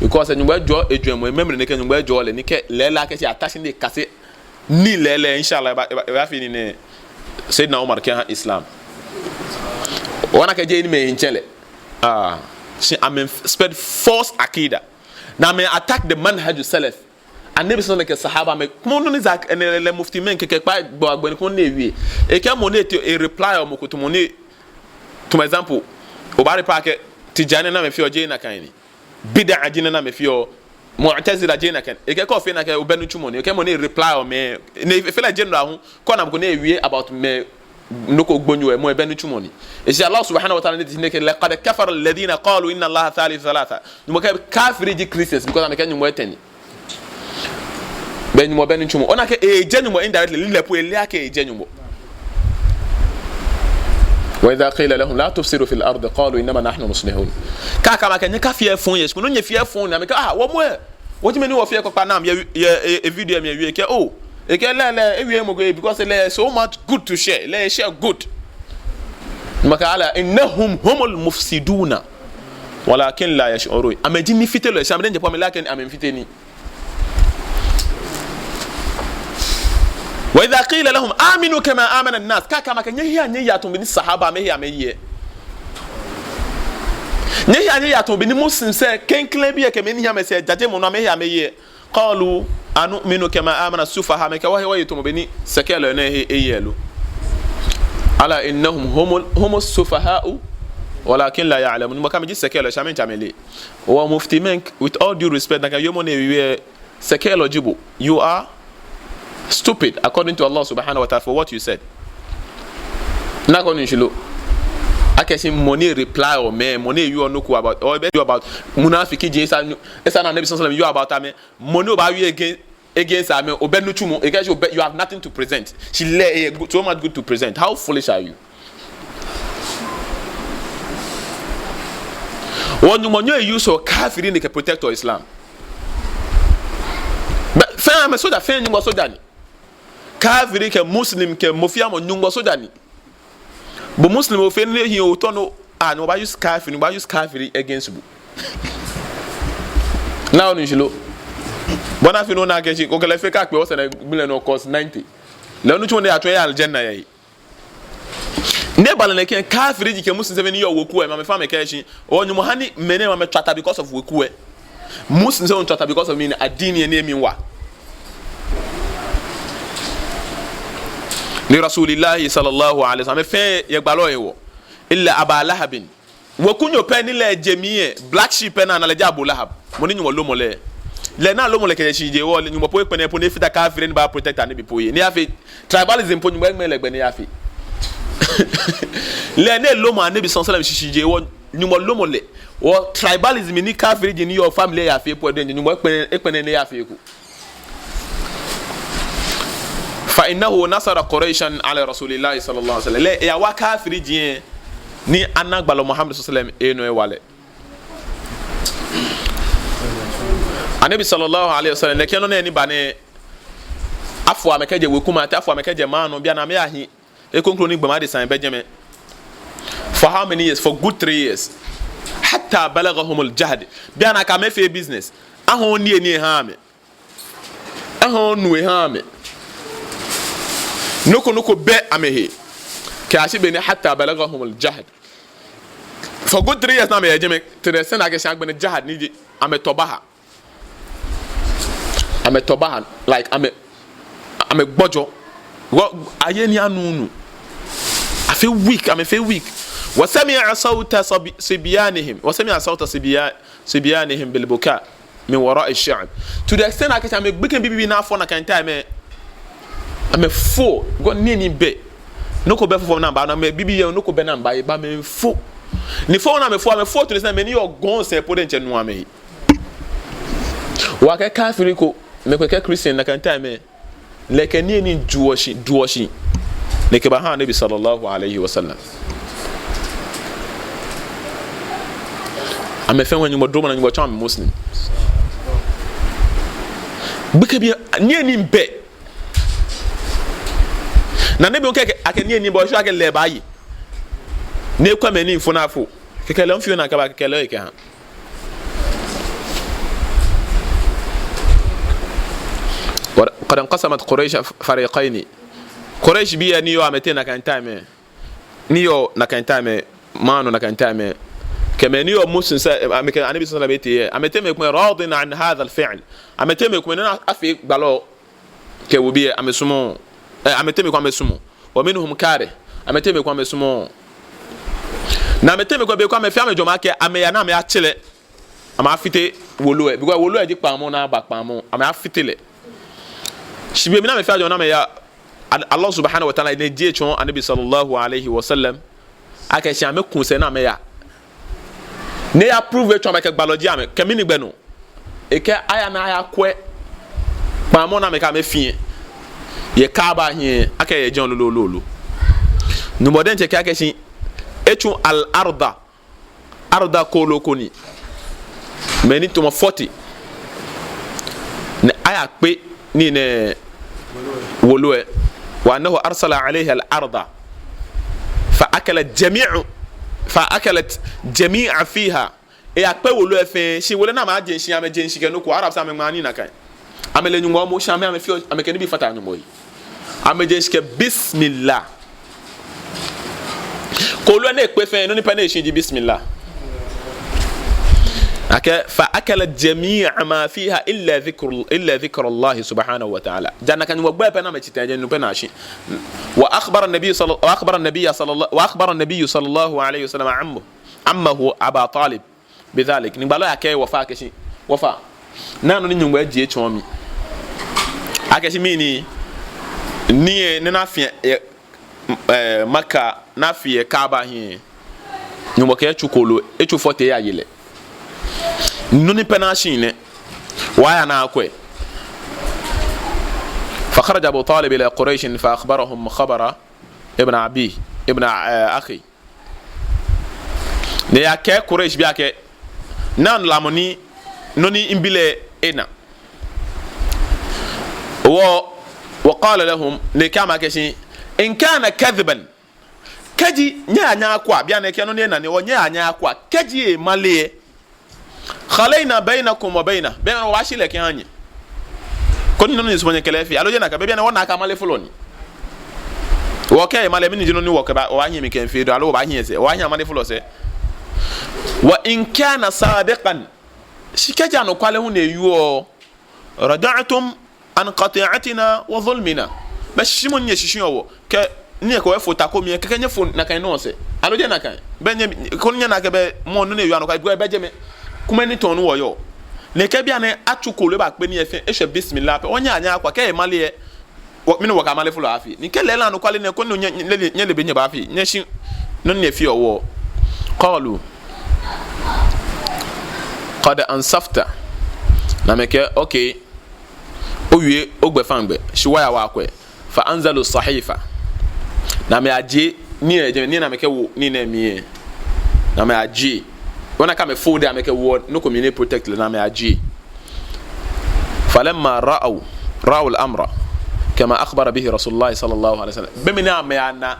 Because Nyɔŋmɔ ejɔɔ ejwɛŋmɔ, memory ni kɛ Nyɔŋmɔ ejɔɔ lɛ, ni kɛ lɛ lɛ akɛ shi atashi ni ekase. Ni lɛ lɛ, inshallah, eba, eba, ebafee nii nɛɛ. Sayyidina Umar kɛha Islam. Ona akɛ jeee ni mɛi ntsɛ lɛ. Ah, shi amɛ spread false akida. Ni amɛ attack the manhaj salaf. Annabi sallallahu alaihi wasallam kɛ sahaba mɛi. Kɛ mɔ ni Zak-, enɛ lɛ mufti mɛi kɛkɛ kpa gbɔ agbɛnɛ kɛ mɔ ni ewie. Ekɛ mɔ ni ete, e reply mɔ ko tamɔ ni, tamɔ example. Oba reply akɛ Tijani ni amɛfeɔ jeee nakai ni. Bid'a ji nɔ ni amɛfeɔ. Mu'tazila jeee nakai. Ekɛɛ kɛ ofee nakai, obɛ nitsumɔ ni. Ekɛ mɔ ni reply mɛi. Ni efee lɛ general hu. Kɛ ona mɔ ko ni ewie about mɛi. Nɔ ko gbonyo lɛ, mɔ ebɛ nitsumɔ ni. Eshi Allah subhanahu wa ta'ala ni te shi ni ekɛɛ, "Laqad kafara alladhina qalu inna Allaha thalithu thalatha." Nyɔŋmɔ kɛɛ kafiri ji Christians, because amɛkɛɛ Nyɔŋmɔ etɛ ni. Bɛ Nyɔŋmɔ bɛ nitsumɔ. Ona akɛ ejɛ Nyɔŋmɔ indirectly, lɛ po ele akɛ ejɛ Nyɔŋmɔ. "Wa idha qila lahum la tufsidu fil ardi qalu innama nahnu muslihun." Kɛ akɛɛ amɛ akɛ nyɛkafea efɔŋ yɛ shikpɔŋ, no nyɛfea efɔŋ ni, amɛkɛɛ, ah, wɔ moŋ lɛ. Wɔji mɛi ni wɔfeɔ ekpakpa ni amɛ yɛ, yɛ, yɛ, yɛ video mli yɛ wie akɛ, oh, Ekɛɛ lɛ, lɛ, ewie mɔ ko, because lɛ, so much good to share. Lɛ, share good. Nyɔŋmɔ kɛɛ, ألا إنهم هم المفسدون ولكن لا يشعرون. Amɛji nifitelɔi, shi amɛdiɛŋtsɛ po amɛ, لكن amɛmiifite nii. وإذا قيل لهم آمنوا كما آمن الناس. Kɛ akɛɛ amɛ akɛ nyɛhea nyɛye tamɔ bɔ ni sahaba amɛhea amɛyeɔ. Nyɛhea nyɛye tamɔ bɔ ni Muslims lɛ, klɛŋklɛŋ bii lɛ kɛ mɛi ni hea amɛsɛɛ jajemɔ nɔ amɛhea amɛyeɔ. قالوا أنؤمن كما آمن السفهاء. Amɛkɛɛ wɔhe wɔye tamɔ bɔ ni sɛkɛlɔi nɛɛ he eyeɔ lo. ألا إنهم هم ال-، هم السفهاء ولكن لا يعلمون. Nyɔŋmɔ kɛɛ amɛji sɛkɛlɔi, shi amɛmiitsɛ amɛle. Wɔ Mufti Menk, with all due respect, nakai wiemɔ ni ewieɔ, sɛkɛlɔ ji bo. You are stupid according to Allah subhanahu wa ta'ala for what you said. Ona akɛ onu shishi lo? Akɛɛ shi mɔ ni reply-ɔ mɛi, mɔ ni wieɔ nɔ ko about, or ebɛ about munafiki ji esa, esa ni Anabi sallallahu alaihi wasallam wie about amɛ. Mɔ ni obaawie against, against amɛ, obɛ nitsumɔ, ekɛɛ shi obɛ, you have nothing to present. Shi lɛ, eh, good, so much good to present. How foolish are you? Wɔ Nyɔŋmɔ nyɛɔ e-use-ɔ kafiri ni kɛ protect-ɔ Islam. Bɛ, fɛɛ amɛ soja, fɛɛ Nyɔŋmɔ soja ni. Kafiri kɛ Muslim kɛ mɔ fɛɛ mɔ Nyɔŋmɔ soja ni. Bo Muslim ofee nɔ ni ehiii otɔ nɔ. Ah, ni obaa-use kafiri, ni obaa-use kafiri against bo. Ona onu shishi lo? Bɔ ni afee nɔ ni akɛɛ shi, okɛ lɛ fɛɛ akpe, osɛɛ nɛɛ gbi lɛ nɔ course ninety. Lɛ onitsumɔ ni eyatsɔ eya Aljanna yɛ. Ni eba lɛ nɛkɛ kafiri ji kɛ Muslim sɛɛ ni yɔɔ weku lɛ, amɛfɛɛ amɛkɛɛ shi, o Nyɔŋmɔ hani mɛi nɛɛ amɛtswa ta because of weku lɛ. Muslims lɛ hu tswa ta because of mɛni? Addini lɛ ni emli wa. Li Rasulillahi sallallahu alaihi wasallam. Amɛfɛɛ yɛ gbalɔ lɛ hewɔ. Illa Aba Lahabin. Wekunyo pɛ ni lɛ je mli lɛ, black sheep pɛ ni ana lɛ ji Abu Lahab. Mɔ ni Nyɔŋmɔ lomɔ lɛ. Lɛ ni alomɔ lɛ kɛjɛ shishijee hewɔ, lɛ Nyɔŋmɔ po ekpɛlɛ po ni efata kafiri ni baa-protect Anabi po lɛ. Ni eyafee tribalism po Nyɔŋmɔ eŋmɛɛ lɛ gbɛ ni eyafee. Lɛ ni elomɔ Anabi sallallahu alaihi wasallam shishijee hewɔ, Nyɔŋmɔ lomɔ lɛ. Hewɔ tribalism ni kafiri ji ni yɔɔ family lɛ yafee po lɛ diɛŋtsɛ Nyɔŋmɔ ekpɛlɛ, ekpɛlɛ ni eyafee eko. Fa innahu nasara Qurayshan ala Rasulillahi sallallahu alaihi wasallam. Lɛ eyawa kafiriji lɛ ni ana gbalɔ Muhammad sallallahu alaihi wasallam lɛ nɔ ewa lɛ. Anabi sallallahu alaihi wasallam, nɛkɛ nɔ nɛɛ ni ba nɛɛ, afo amɛ kɛjɛ weku mli, ateŋ afo amɛ kɛjɛ maŋ nɔ, bianɛ amɛyahi. Ekoŋŋ kroko ni gbɔmɔ adesa bɛ jɛmɛ. For how many years? For good three years. Hatta balaghahumul jahd. Bianɛ akɛ amɛfee business. Ahɔɔ niyenii ahã amɛ. Ahɔɔ nu ahã amɛ. Nɔ ko nɔ ko bɛ amɛhe. Kɛyashi be ni hatta balaghahumul jahd. For good three years ni amɛyɛ jɛmɛ. To the extent akɛ shi agbɛnɛ jahd ni ji amɛtɔ baha. Amɛtɔ baha, like, amɛ, amɛgbɔjɔ. Wɔ, ayɛ ni anu nu. Afee weak, amɛfee weak. Wa sami'a sawta sabi-, sibyanihim. Wa sami'a sawta sibya-, sibyanihim bil buka min wara'i shi'b. To the extent akɛ shi amɛgbekɛbii bibii ni afɔ nakai time lɛ, amɛfo, gɔ niyenii bɛ. Nɔ ko bɛ fɔfɔɔ ni amɛbaanu, amɛbibii lɛ, nɔ ko bɛ ni amɛbaaye, bɛ amɛfo. Ni fo ni amɛfo, amɛfo to the extent mɛi ni yɔɔ gɔŋ sɛɛ po diɛŋtsɛ nuɔ amɛhe. Wɔkɛ kafiri ko, mɛi komɛi kɛɛ Christian nakai time lɛ, lɛ ekɛ niyenii juɔ shi, juɔ shi. Ni ekɛbahã Anabi sallallahu alaihi wasallam. Amɛfɛɛ amɛnyɛ Nyɔŋmɔ dromɔ ni Nyɔŋmɔ tsɔ amɛ Muslim. Gbekɛbii, niyenii bɛ. Ni Anabi hu kɛɛ akɛ niyenii bɛ, oshwa akɛ lɛ ebaaye. Ni ekwɛ mɛi ni fo ni afo. Kɛkɛ lɛ hu fioo ni akɛba kɛkɛ lɛ ekɛhã. Wa qad inqasamat Quraysh fariqayni. Quraysh bii lɛ ni yɔɔ amɛteŋ nakai time lɛ. Ni yɔɔ nakai time lɛ. Maŋ nɔ nakai time lɛ. Kɛ mɛi ni yɔɔ Muslim sɛɛ, amɛkɛ Anabi sallallahu alaihi wasallam etee lɛ. Amɛteŋ mɛi komɛi radin an hadha al-fi'l. Amɛteŋ mɛi komɛi ni afee gbalɔ kɛ wɔbii lɛ amɛsumɔɔɔ. Eh, amɛteŋ mɛi komɛi amɛsumɔɔɔ. Wa minhum karih. Amɛteŋ mɛi komɛi amɛsumɔɔɔ. Ni amɛteŋ mɛi komɛi, be ko amɛfee amɛjwɛŋmɔ akɛ amɛya ni amɛyatsɛ lɛ. Amɛyafite wolo lɛ. Because wolo lɛ ji kpaŋmɔ ni aba kpaŋmɔ. Amɛyafite lɛ. Shi be mli ni amɛfee ajwɛŋmɔ ni amɛya, Al-, Allah subhanahu wa ta'ala ni ejie etsɔɔ Anabi sallallahu alaihi wasallam akɛ shi amɛku sɛɛ ni amɛya. Ni eya prove etsɔɔ amɛ akɛ gbalɔ ji amɛ. Kɛ mɛni gbɛ nɔ? Ekɛɛ aya ni ayakwɛ kpaŋmɔ ni amɛkɛ amɛfĩ lɛ yɛ Kaaba hiɛ, akɛ eyɛ jɛmɛ lolo lolo. Nyɔŋmɔ diɛŋtsɛ kɛɛ akɛ shi etsu al-arda, arda kooloo ko ni mɛi ni tamɔ forty ni ayakpe nii nɛɛ, wolo lɛ. وأنه أرسل عليها الأرض فأكلت جميع، فأكلت جميع فيها. Eyakpe wolo lɛ fɛɛ, shi wolo lɛ ni amɛje shishi, amɛje shishi kɛ nɔ ko, Arabs amɛŋma nii nakai. Amɛle Nyɔŋmɔ momo, shi amɛ, amɛfeɔ, amɛkɛ nibii fata Nyɔŋmɔ yi. Amɛje shishi kɛ bismillah. Kooloo lɛ ni ekpe fɛɛ, nɔ ni pɛ ni eshi ji bismillah. Akɛɛ, فأكلت جميع ما فيها إلا ذكر، إلا ذكر الله سبحانه وتعالى. Ja nakai Nyɔŋmɔ gbɛi pɛ ni amɛtsi tɛŋŋ, jeee no pɛ ni ashi. وأخبر النبي صلى، وأخبر النبي صلى الله، وأخبر النبي صلى الله عليه وسلم عمه، عمه أبا طالب بذلك. Ni gbalɔ lɛ yakɛɛ wɔfa akɛ shi, wɔfa, naa nɔ ni Nyɔŋmɔ ejie etsɔɔ mi. Akɛ shi mɛni, nii lɛ ni afi yɛ, eh, Makka, ni afi yɛ Kaaba hiɛ, Nyɔŋmɔ kɛɛ etsu kooloo, etsu fɔtɛɛ eyaye lɛ. Nɔ ni pɛ ni ashi nɛ, wɔya ni wɔkwɛ. فخرج أبو طالب إلى قريش فأخبرهم خبر ابن أبيه، ابن، eh, أخي. Ni eyakɛɛ Quraysh bii akɛ, naa lamɔ ni, nɔ ni mibi lɛ ena. Wa, وقال لهم, ni ekɛɛ amɛ akɛ shi, إن كان كذبا, kɛji nyɛyanyɛ akwɛ, bianɛ ekɛɛ nɔ ni ena nɛ, nyɛyanyɛ akwɛ, kɛji emale lɛ, خلينا بينكم وبينه, bianɛ wɔbaashi lɛ kɛha nyɛ. Koni nɔ ni nyɛsumɔɔ nyɛkɛ lɛ afee, aloo jeee nakai, bianɛ wɔna akɛ amale fɔlɔ ni. Wɔkɛ emale, mɛni ji nɔ ni wɔkɛba, wɔbaahi mikɛ lɛ afee dɔŋŋ, aloo wɔbaahi esɛɛ, wɔbaahi amale fɔlɔ sɛɛ. وإن كان صادقا, shi kɛji anɔkwale hu ni ewieɔ, رجعتم عن قطيعتنا وظلمنا. Belɛ shishiumɔ ni nyɛshishiu wɔ, kɛ nyɛkɛ wɔ efo ta ko mli lɛ, kɛkɛ nyɛfo nakai nɔ sɛɛ. Aloo jeee nakai? Belɛ nyɛ, koni nyɛna akɛ belɛ mɔ nɔ ni ewieɔ anɔkwale, belɛ ebɛ jɛmɛ. Kome ni tɔŋ ni wɔyɔɔ. Ni kɛ bianɛ atsu kooloo lɛ ebakpe nii lɛ fɛɛ, eshwɛ bismillah pɛ, nyɛyanyɛ akwɛ, kɛ emale lɛ, wɔ, mɛni wɔkɛ amale fɔlɔ afee? Ni kɛ lɛ lɛ anɔkwale nɛ, koni nyɛ, nyɛ, nyɛ, nyɛle bɔ ni nyɛbaafee, nyɛshi nɔ ni nyɛfeɔ wɔ. قالوا قد أنصفت. Ni amɛkɛɛ, okay, owie ogbɛfaŋ gbɛ, shi wɔya wɔyakwɛ. فأنزلوا الصحيفة. Ni amɛyajie nii lɛ, jɛmɛ nii lɛ ni amɛkɛwo nii nɛɛ mli lɛ, ni amɛyajie. Wɔna akɛ amɛfold lɛ, amɛkɛwo nɔ ko mli ni e-protect lɛ, ni amɛyajie. فلما رأوا، رأوا الأمر كما أخبر به رسول الله صلى الله عليه وسلم. Be mli ni amɛyana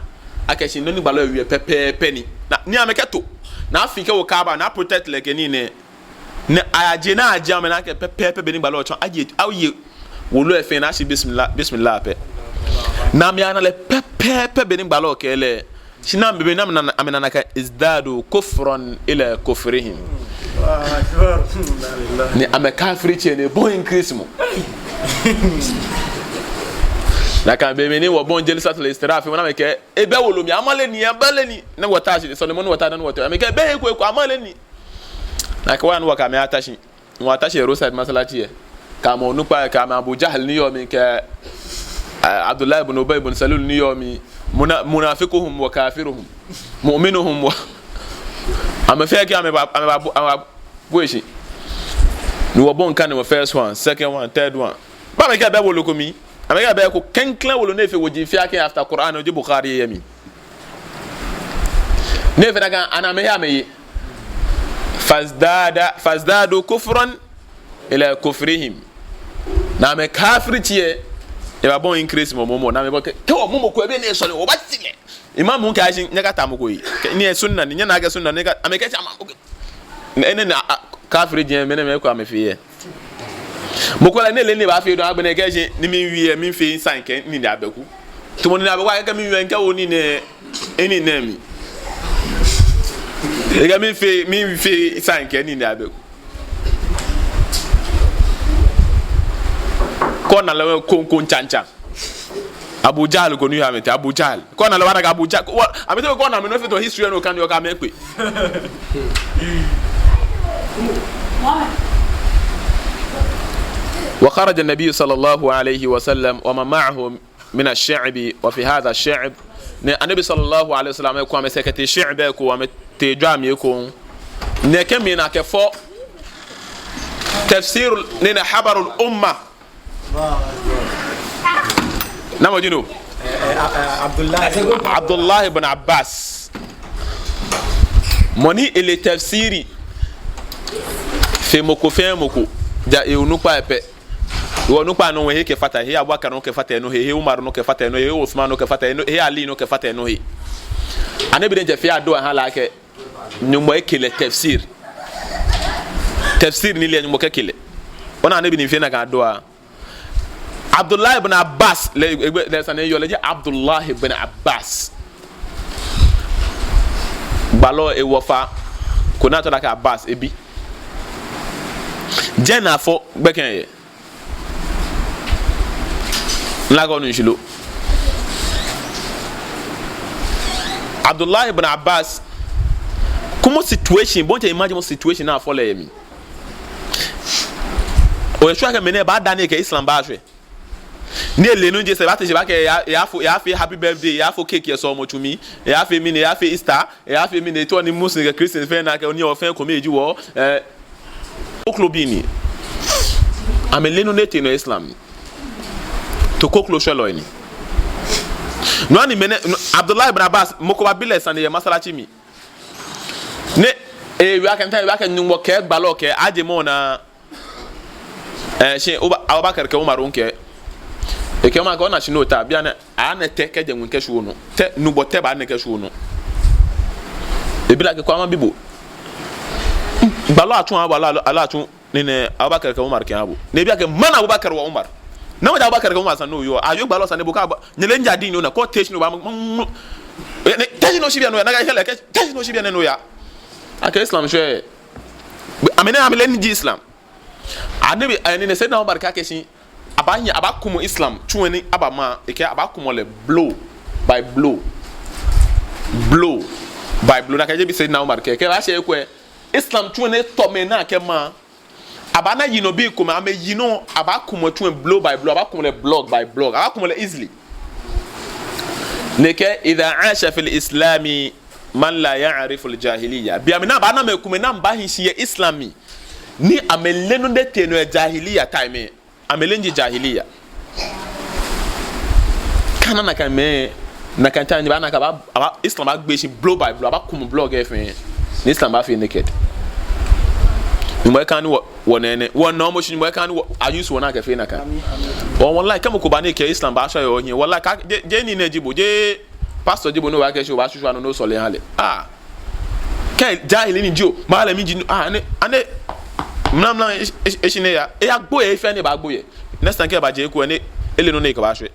akɛ shi nɔ ni gbalɔ lɛ wie pɛpɛɛpɛ ni, ni, ni amɛkɛto, ni afi kɛwo Kaaba, ni a-protect lɛ kɛ nii nɛɛ, ni ayajie, ni ayajie, amɛna akɛ pɛpɛɛpɛ bɔ ni gbalɔ lɛ tsɔɔ, aye, aye wolo lɛ fɛɛ ni ashi bismillah, bismillah pɛ. Ni amɛyana lɛ pɛpɛɛpɛ bɔ ni gbalɔ lɛ kɛɛ lɛ. Shi ni amɛbi be ni amɛna, amɛna akɛ ازدادوا كفرا إلى كفرهم. Ni amɛkafirci lɛ ni ebɔi increase mɔ. Nakai be mli ni wɔbɔi جلسة الاستراحة, mɔ ni amɛkɛɛ ebɛ wolo mli, amale nii, amale nii. Ni wɔta shi, sɔlemɔ ni wɔta, ni wɔta. Amɛkɛɛ ebɛ he ko he ko, amale nii. Nakai wɔya ni wɔkɛ amɛ ata shi. Wɔta shi yɛ roadside masalaci lɛ. Kɛ amɛ onukpai, kɛ amɛ Abu Jahl ni yɔɔ mli, kɛ, eh, Abdullah ibn Ubay ibn Salul ni yɔɔ mli. Muna-, منافقهم وكافرهم. مؤمنهم و-, amɛ fɛɛ kɛ amɛba, amɛba, amɛbabue shi. Ni wɔbɔi kane, wɔ first one, second one, third one. Belɛ amɛkɛɛ ebɛ wolo ko mli. Amɛkɛɛ ebɛ ko klɛŋklɛŋ wolo ni fe woji fɛɛ kɛ after Quran, no ji Bukhari yɛ mli. Ni efee nakai, ni amɛhe amɛye. فازداد، فازدادوا كفرا إلى كفرهم. Ni amɛkafirci lɛ, ebabɔi increase mɔ, mɔ, mɔ, ni amɛbɔi kɛɛ, kɛ wɔ mɔ ko ebɛ ni esɔle, wɔbaatsi lɛ. Imam kɛɛ akɛ shi, nyɛkata mɔ ko he. Kɛ, ni sunna ni, nyɛna akɛ sunna ni, kɛ, amɛkɛɛ shi amɛ mɔ ko. Ni, ni, ni, a, a, kafirji lɛ, mɛni, mɛni ko amɛfee lɛ. Mɔ ko lɛ ni ele ni ebaafee dɔŋŋ, agbɛnɛ ekɛɛ shi ni miwie, mifee sign kɛ nii ni abɛku. Tamɔ nii ni abɛku, ekɛɛ miwie, mikɛwo nii nɛɛ, nii nɛɛ mli. Ekɛɛ mifee, mifee sign kɛ nii ni abɛku. Kɛ ona lɛ wɛ ko, ko ntsantsã. Abu Jahl ko ni yɔɔ amɛteŋ, Abu Jahl. Kɛ ona lɛ obaana akɛ Abu Jahl, wɔ, amɛteŋ kɛ ona amɛ nɔ fɛɛ tamɔ history nɔ ko ni okɛɛ amɛkpe. وخرج النبي صلى الله عليه وسلم ومن معه من الشعب وفي هذا الشعب. Ni Annabi صلى الله عليه وسلم kɛ amɛsɛɛ kɛtee shi'b ko, amɛtee jwɛi mli ko. Ni kɛ mli ni akɛfɔ tafsir ni, ni حبر الأمة. Namɔ ji no? Eh, eh, eh, Abdullah. Abdullah ibn Abbas. Mɔ ni ele tafsiri fe mɔ ko fɛɛ mɔ ko, ja eonukpai pɛ. Hewɔ onukpai anɔ he kɛfata, he Abubakar nɔ kɛfata enɔ he, he Umar nɔ kɛfata enɔ he, he Usman nɔ kɛfata enɔ he, he Ali nɔ kɛfata enɔ he. Anabi diɛŋtsɛ fee adua eha lɛ akɛ Nyɔŋmɔ eke lɛ tafsir. Tafsir ni lɛ Nyɔŋmɔ kɛke lɛ. Ona Anabi ni fee nakai adua. Abdullah ibn Abbas, lɛ, lɛ, lɛ sane yɔɔ lɛ ji Abdullah ibn Abbas. Gbalɔ lɛ wɔfa ko ni atsɛɔ lɛ akɛ Abbas, ebi. Jɛnafɔ gbɛkɛ lɛ yɛ. Nla ko nu shishi lo. Abdullah ibn Abbas, kwɛmɔ situation, bo diɛŋtsɛ imagine mɔ situation ni afɔ lɛ yɛ mli. Oyɛ sure akɛ mɛi nɛɛ baada ni ekɛ Islam baashwɛ. Ni ele nɔ ni ji sɛɛ, ebaate shi ebaakɛɛ eya, eyafo, eyafee happy birthday, eyafo cake yɛ sɔlemɔtsu mli, eyafee mɛni, eyafee Easter, eyafee mɛni, etsɔɔ ni Muslim kɛ Christian fɛɛ na akɛ ni wɔfɛɛ kome ji wɔ, eh, koklobii ni. Amɛleee nɔ ni tee nɔ yɛ Islam mli. Too kokloshwɛlɔi ni. No hewɔ ni mɛi nɛɛ, no, Abdullah ibn Abbas, mɔ ko babi lɛ sane yɛ masalachi mli. Ni ewie akɛ, nta ewie akɛ Nyɔŋmɔ kɛɛ, gbalɔ kɛɛ, ajie mɔ naa. Eh, shi Uba-, Abubakar kɛ Umar ŋkɛɛ. Ekɛɛ Umar akɛ ona shi ni ota, bianɛ, anɛ tɛ kɛjɛ ŋwɛi kɛshi onɔ. Tɛ, nubɔ tɛ baanɛ kɛshi onɔ. Ebi lɛ akɛ kwɛ mabi bo. Gbalɔ atsu aha bo aloo, aloo atsu nii nɛɛ Abubakar kɛ Umar kɛha bo. Ni ebi akɛ, man Abubakar wa Umar. Namɔ ji Abubakar kɛ Umar sane ni oyɔɔ? Ayoo gbalɔ sane bo ka ba, nyɛle nja diŋ ni ona, kɔ tɛ shi ni oba, mm, mm, eh, ni, tɛ shi ni oshi biɛ ni oya, nakai kɛlɛ, kɛ, tɛ shi ni oshi biɛ ni oya. Akɛ Islam shwɛ. Amɛnɛ, amɛleee nɔ ni ji Islam. Anabi, eh, ni nɛ Sayyidina Umar kɛɛ akɛ shi, abaahi, abaakumɔ Islam tsu lɛ ni abama, ekɛɛ abaakumɔ lɛ blow by blow. Blow by blow. Nakai ji bɔ ni Sayyidina Umar kɛɛ, kɛ baashɛ ekwɛ, Islam tsu lɛ ni etɔ mɛi naa kɛma. Abaana yinɔbii komɛi, amɛyinɔ, abaakumɔ tsu lɛ blow by blow, abaakumɔ lɛ block by block, abaakumɔ lɛ easily. Ni ekɛɛ, idha asha fil islami man la ya'riful jahiliya. Bianɛ abaana mɛi komɛi ni amɛbaahi shi yɛ Islam mli. Ni amɛleee nɔ ni tee nɔ yɛ jahiliya time lɛ. Amɛleee nɔ ni ji jahiliya. Kɛ ana nakai mɛi, nakai time ni abaana akɛ aba, aba, Islam baagbee shi blow by blow, abaakumɔ block lɛ fɛɛ. Ni Islam baafee naked. Nyɔŋmɔ akaha ni wɔ, wɔna enɛ. Wɔna momo shi Nyɔŋmɔ akaha ni wɔ, a-use wɔnaa kɛfee nakai. Amin, amin. Wɔ, wallahi, kɛ mɔ ko ba ni ekɛɛ Islam baashwa yɛ ohiɛ. Wallahi, ka, jeee, jeee nii nɛɛ ji bo, jeee pastor ji bo ni obaakɛɛ shi obaashwishwi anɔ ni osɔle oha lɛ. Ah. Kɛ jahili ni ji o, malam ji, ah, ani, ani, mlam, mlam, e, e, eshi ni eya, eyagbo yɛ he fɛɛ ni ebaagbo yɛ. Next time kɛ eba je ko ni, ele nɔ ni ekɛbaashwɛ.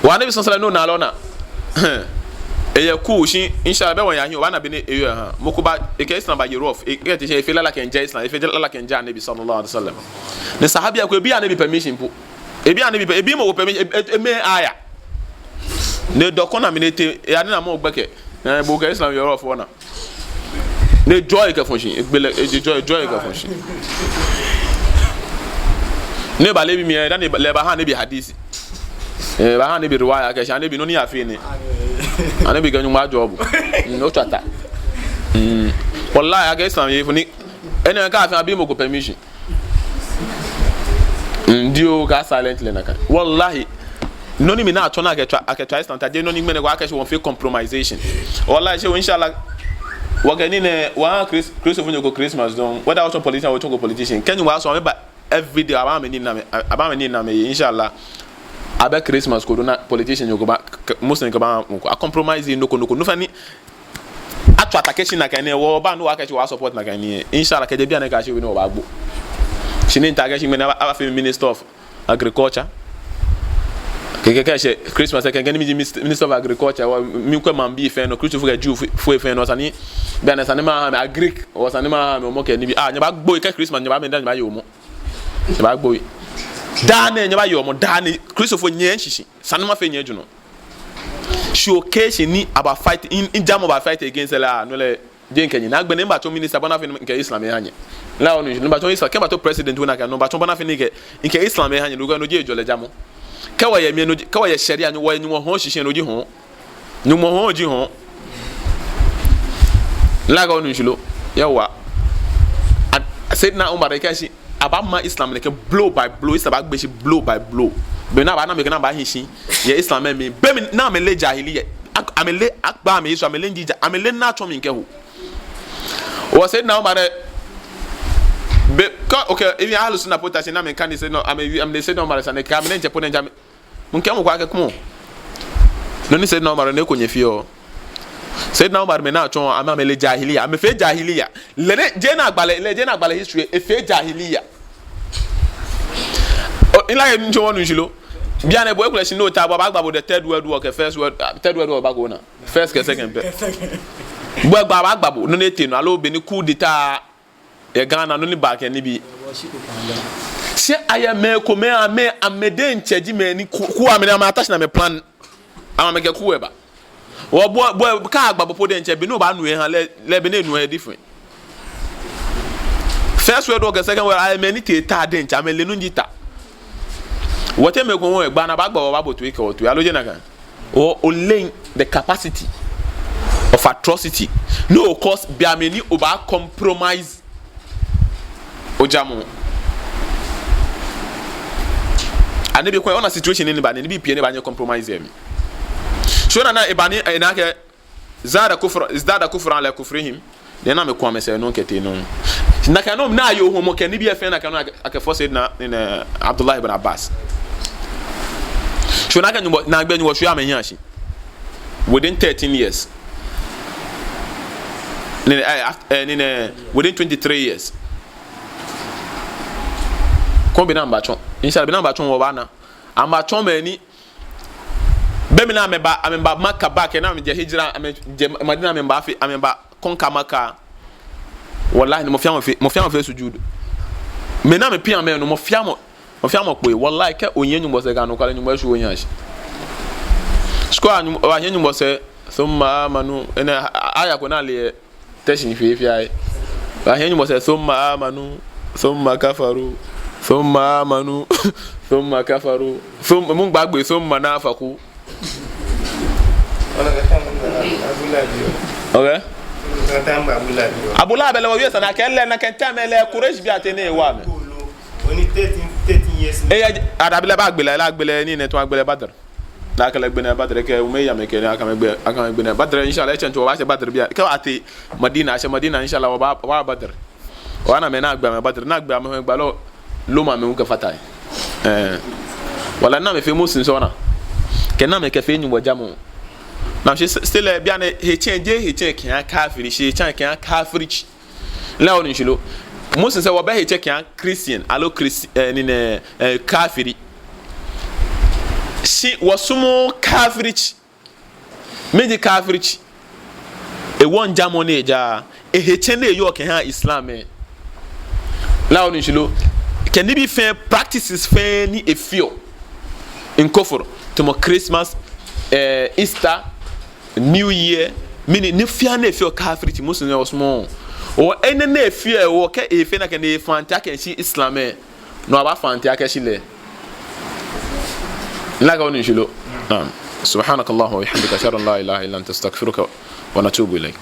Wɔ Anabi sallallahu alaihi wasallam ni ona lɛ ona. Eyɛ cool shi, inshallah, be wɔyahi, obaana bɔ ni eyɔɔ aha. Mɔ ko ba, ekɛ Islam baye rough, e, ekɛɛ te shi efee lala kɛjɛ Islam, efee lala kɛjɛ Anabi sallallahu alaihi wasallam. Ni sahabi ko ebi Anabi permission po. Ebi Anabi, ebi mɔ ko permission, e, e, emɛ aya. Ni edɔ kɔna mli ni etee, eyanina mɔ gbɛkɛ. Ni bo kɛ Islam yɔɔ rough ona. Ni ejɔɔ ekɛfɔ shi, egbele, ejɔɔ, ejɔɔ ekɛfɔ shi. Ni ebale ebi mli, dani lɛ ebaha Anabi hadisi. Eh, ebaha Anabi riwaya, akɛ shi Anabi nɔ ni afee nɛ. Anabi kɛɛ Nyɔŋmɔ ajɔɔ bo. Mm, otswa ta. Mm. Wallahi, akɛ Islam yɛ fɔ ni. Enɛ kɛ afee abi mɔ ko permission. Ndio ka silently nakai. Wallahi. Nɔ ni mina atsɔ ni akɛtswa, akɛtswa Islam ta, jeee nɔ ni ŋmɛnɛ wɔkɛɛ shi wɔfee compromisation. Wallahi, shi, inshallah, wɔkɛ nii nɛɛ, wɔ Chris-, Christopher nyɔko Christmas dɔŋŋ. Whether wɔtsɔ politician, wɔtsɔko politician. Kɛ ni wɔsɔ amɛba every day, abaa amɛ nii namɛi, abaa amɛ nii namɛi, inshallah. Abɛ Christmas ko dɔŋŋ ni politician nyɔko ba, k-, Muslim ko ba, a compromise nɔ ko nɔ ko. No fɛɛ ni atswa ta akɛ shi nakai nɛɛ, wɔba ni wɔkɛɛ shi wɔ support nakai nii. Inshallah, kɛjɛ bianɛ kɛyashi he ni wɔbaagbo. Shi ni ntaoɔ akɛ shi ŋmɛnɛ aba, abafee Minister of Agriculture. Kɛkɛ kɛshɛ Christmas kɛkɛ ni miji mis-, Minister of Agriculture, wɔ, mikwɛ maŋbii fɛɛ nɔ, Christopher kɛ Jew fo-, fo fɛɛ nɔ, esa ni, bianɛ esa ni maha amɛ agric, esa ni maha amɛ omɔ kɛ nibii. Ah, nyɛbaagbo kɛ Christmas, nyɛbaa mɛ daa nyɛbaaye omɔ. Nyɛbaagbo. Daa nɛɛ nyɛbaaye omɔ, daa nɛɛ Christopher nyɛ shishi. Esa ni mafee nyɛ jurɔ. Shi okɛɛ shi ni abaa fight, in, in jamɔ baa fight against lɛ, no lɛ, jeee ŋkɛ nyɛ. Ni agbɛnɛ mibatsɔ minister bɔ ni afee ni mikɛ Islam eha nyɛ. La onu, ni mibatsɔ Islam, kɛ mibatsɔ president hu nakai nɔŋŋ, mibatsɔ bɔ ni afee ni mikɛ, mikɛ Islam eha nyɛ, no lɛ no ji ejɔlɛ jamɔ. Kɛ wɔyɛ mli no ji, kɛ wɔyɛ sharia, no wɔyɛ Nyɔŋmɔ hɔɔ shishi no ji hɔɔ. Nyɔŋmɔ hɔɔ ji hɔɔ. La onu shishi lo. Yawwa. And Sayyidina Umar kɛɛ shi, abaama Islam nɛkɛ blow by blow, Islam baagbee shi blow by blow. Be ni abaana mɛi komɛi ni baahi shi yɛ Islam mli, be mli ni amɛle jahiliya, ak-, amɛle akpa amɛ Yesu, amɛle nji ja-, amɛle ni atsɔ mli kɛho. Wɔ Sayyidina Umar, be, Oh, okay, even Ahlus Sunna po ta shi ni amɛkane Sayyidina, amɛ, amɛ Sayyidina Umar sane, kɛ amɛ nɛɛ jɛ po nɛɛ jɛ amɛ. Mikɛɛ mɔ ko akɛ kwɛmɔ. Nɔ ni Sayyidina Umar nɛɛ ko nyɛ fioo. Sayyidina Umar mɛi ni atsɔɔ, amɛ, amɛle jahiliya. Amɛfee jahiliya. Lɛ nɛɛ, jeee naagba lɛ, lɛ jeee naagba lɛ history, efee jahiliya. Oh, ila yɛ ntsɔ wɔnu shishi lo. Bianɛ bo ekolɛ shi ni ota bo, abaagba bo the third world war kɛ first world, ah, third world war baagba onaa. First kɛ second pɛ. Bo egba abaagba bo, nɔ ni etee nɔ, aloo be ni coup d'État yɛ Ghana, nɔ ni ba kɛ nibii. Shi ayɛ mɛi komɛi, amɛ, amɛ diɛŋtsɛ ji mɛi ni coup, coup amɛ, amɛ attach ni amɛ plan. Amɛ, amɛkɛ coup eba. Wɔ, bo, bo, kɛ agba bo po diɛŋtsɛ, be ni obaanu eha lɛ, lɛ be ni enu yɛ different. First world war kɛ second world, ayɛ mɛi ni tee ta diɛŋtsɛ, amɛle nɔ ni ji ta. Wɔteŋ mɛi komɛi egba ni abaagba wɔ, abaabo toi kɛ wɔ toi, aloo jeee nakai? Wɔ, oleee the capacity of atrocity. No, cause be amɛ ni obaa compromise ojamɔ. Anabi kwɛ, ona situation ni ba nɛɛ, nibii pii ni baanyɛ compromise yɛ mli. So ona ni eba ni, eh, nakai, zada kufra, zada kufran ala kufrihim. Ni amɛku amɛsɛɛ nɔ kɛtee nɔ. Nakai nɔ ni ayɔɔ hɔmɔ kɛ nibii fɛɛ nakai nɔ akɛ, akɛfɔ Sayyidina, ni, ni, Abdullah ibn Abbas. So nakai Nyɔŋmɔ, naagbee Nyɔŋmɔ shwie amɛhiɛ shi. Within thirteen years. Ni, eh, af-, eh, ni, ni, within twenty-three years. Kwɛ be ni amɛbaatsɔ. Inshallah, be ni amɛbaatsɔ wɔbaana. Amɛbaatsɔ mɛi ni. Be mli ni amɛba, amɛba Makkah back, ni amɛjɛ hijra, amɛjɛ Madina, amɛba fee, amɛba conquer Makkah. Wallahi, mɔ fɛɛ mɔ fee, mɔ fɛɛ mɔ fee sujud. Mɛi ni amɛpiŋ amɛ nɔ, mɔ fɛɛ mɔ, mɔ fɛɛ mɔ kpee. Wallahi, kɛ onyiɛ Nyɔŋmɔ sɛɛ kɛ anɔkwale, Nyɔŋmɔ eshwie ohiɛ shi. Sukɔ anyiɛ Nyɔŋmɔ sɛɛ, thumma amanu, enɛ, aya ko ni ale yɛ Teshie fioo fioo. Wɔhiɛ Nyɔŋmɔ sɛɛ, thumma amanu, thumma kafaru, thumma amanu, thumma kafaru, thumma, miigba gbɛ, thumma nafaqu. Okay. Abu Lahab lɛ, wɔwie sane akɛ lɛ, nakai time lɛ, Quraysh bii atee ni ewa amɛ. Only thirteen, thirteen years. Eya, adabi lɛ, baagbele, lɛ agbele, ni nɛ tun agbele Badr. Ni akɛ lɛ gbe nɛɛ Badr, kɛ Umayya mɛi kɛ ni akɛ amɛ gbe, akɛ amɛ gbe nɛɛ Badr, inshallah, etsɛŋ tso wɔbaashɛ Badr biɛ. Kɛ wɔtee Madina, ashɛ Madina, inshallah, wɔbaa, wɔbaa Badr. Wɔna mɛi ni agbe amɛ Badr, ni agbe amɛ gbalɔ, loo mɛi hu kɛfata he. Eh. Wala ni amɛfee Muslims ona. Kɛ ni amɛkɛfee Nyɔŋmɔ jamɔ. Ni shi still, eh, bianɛ, hetsɛŋ, jeee hetsɛŋ kɛha kafiri, shi hetsɛŋ kɛha kafiri. Lɛ onu shishi lo. Muslims lɛ wɔbɛ hetsɛŋ kɛha Christian, aloo Christ-, eh, ni nɛ, eh, kafiri. Shi wɔsumɔɔɔ kafiri. Mɛni ji kafiri? Ewoɔ jamɔ ni ejaaa, ehetsɛŋ ni eyɔɔ kɛha Islam lɛ. Lɛ onu shishi lo. Kɛ nibii fɛɛ, practices fɛɛ ni efeɔ. In kufur, tamɔ Christmas, eh, Easter, New Year, mɛni, nii fɛɛ ni efeɔ kafiri, Muslim lɛ wɔsumɔɔɔ. Wɔ enɛ ni efeɔ, wɔ kɛ efee nakai ni efanti akɛ eshi Islam lɛ, no abafanti akɛ eshi lɛ. Lɛ onu shishi lo. Naam. Subhanakallahumma wa bihamdika, ashhadu an la ilaha illa anta, astaghfiruka wa atubu ilayk.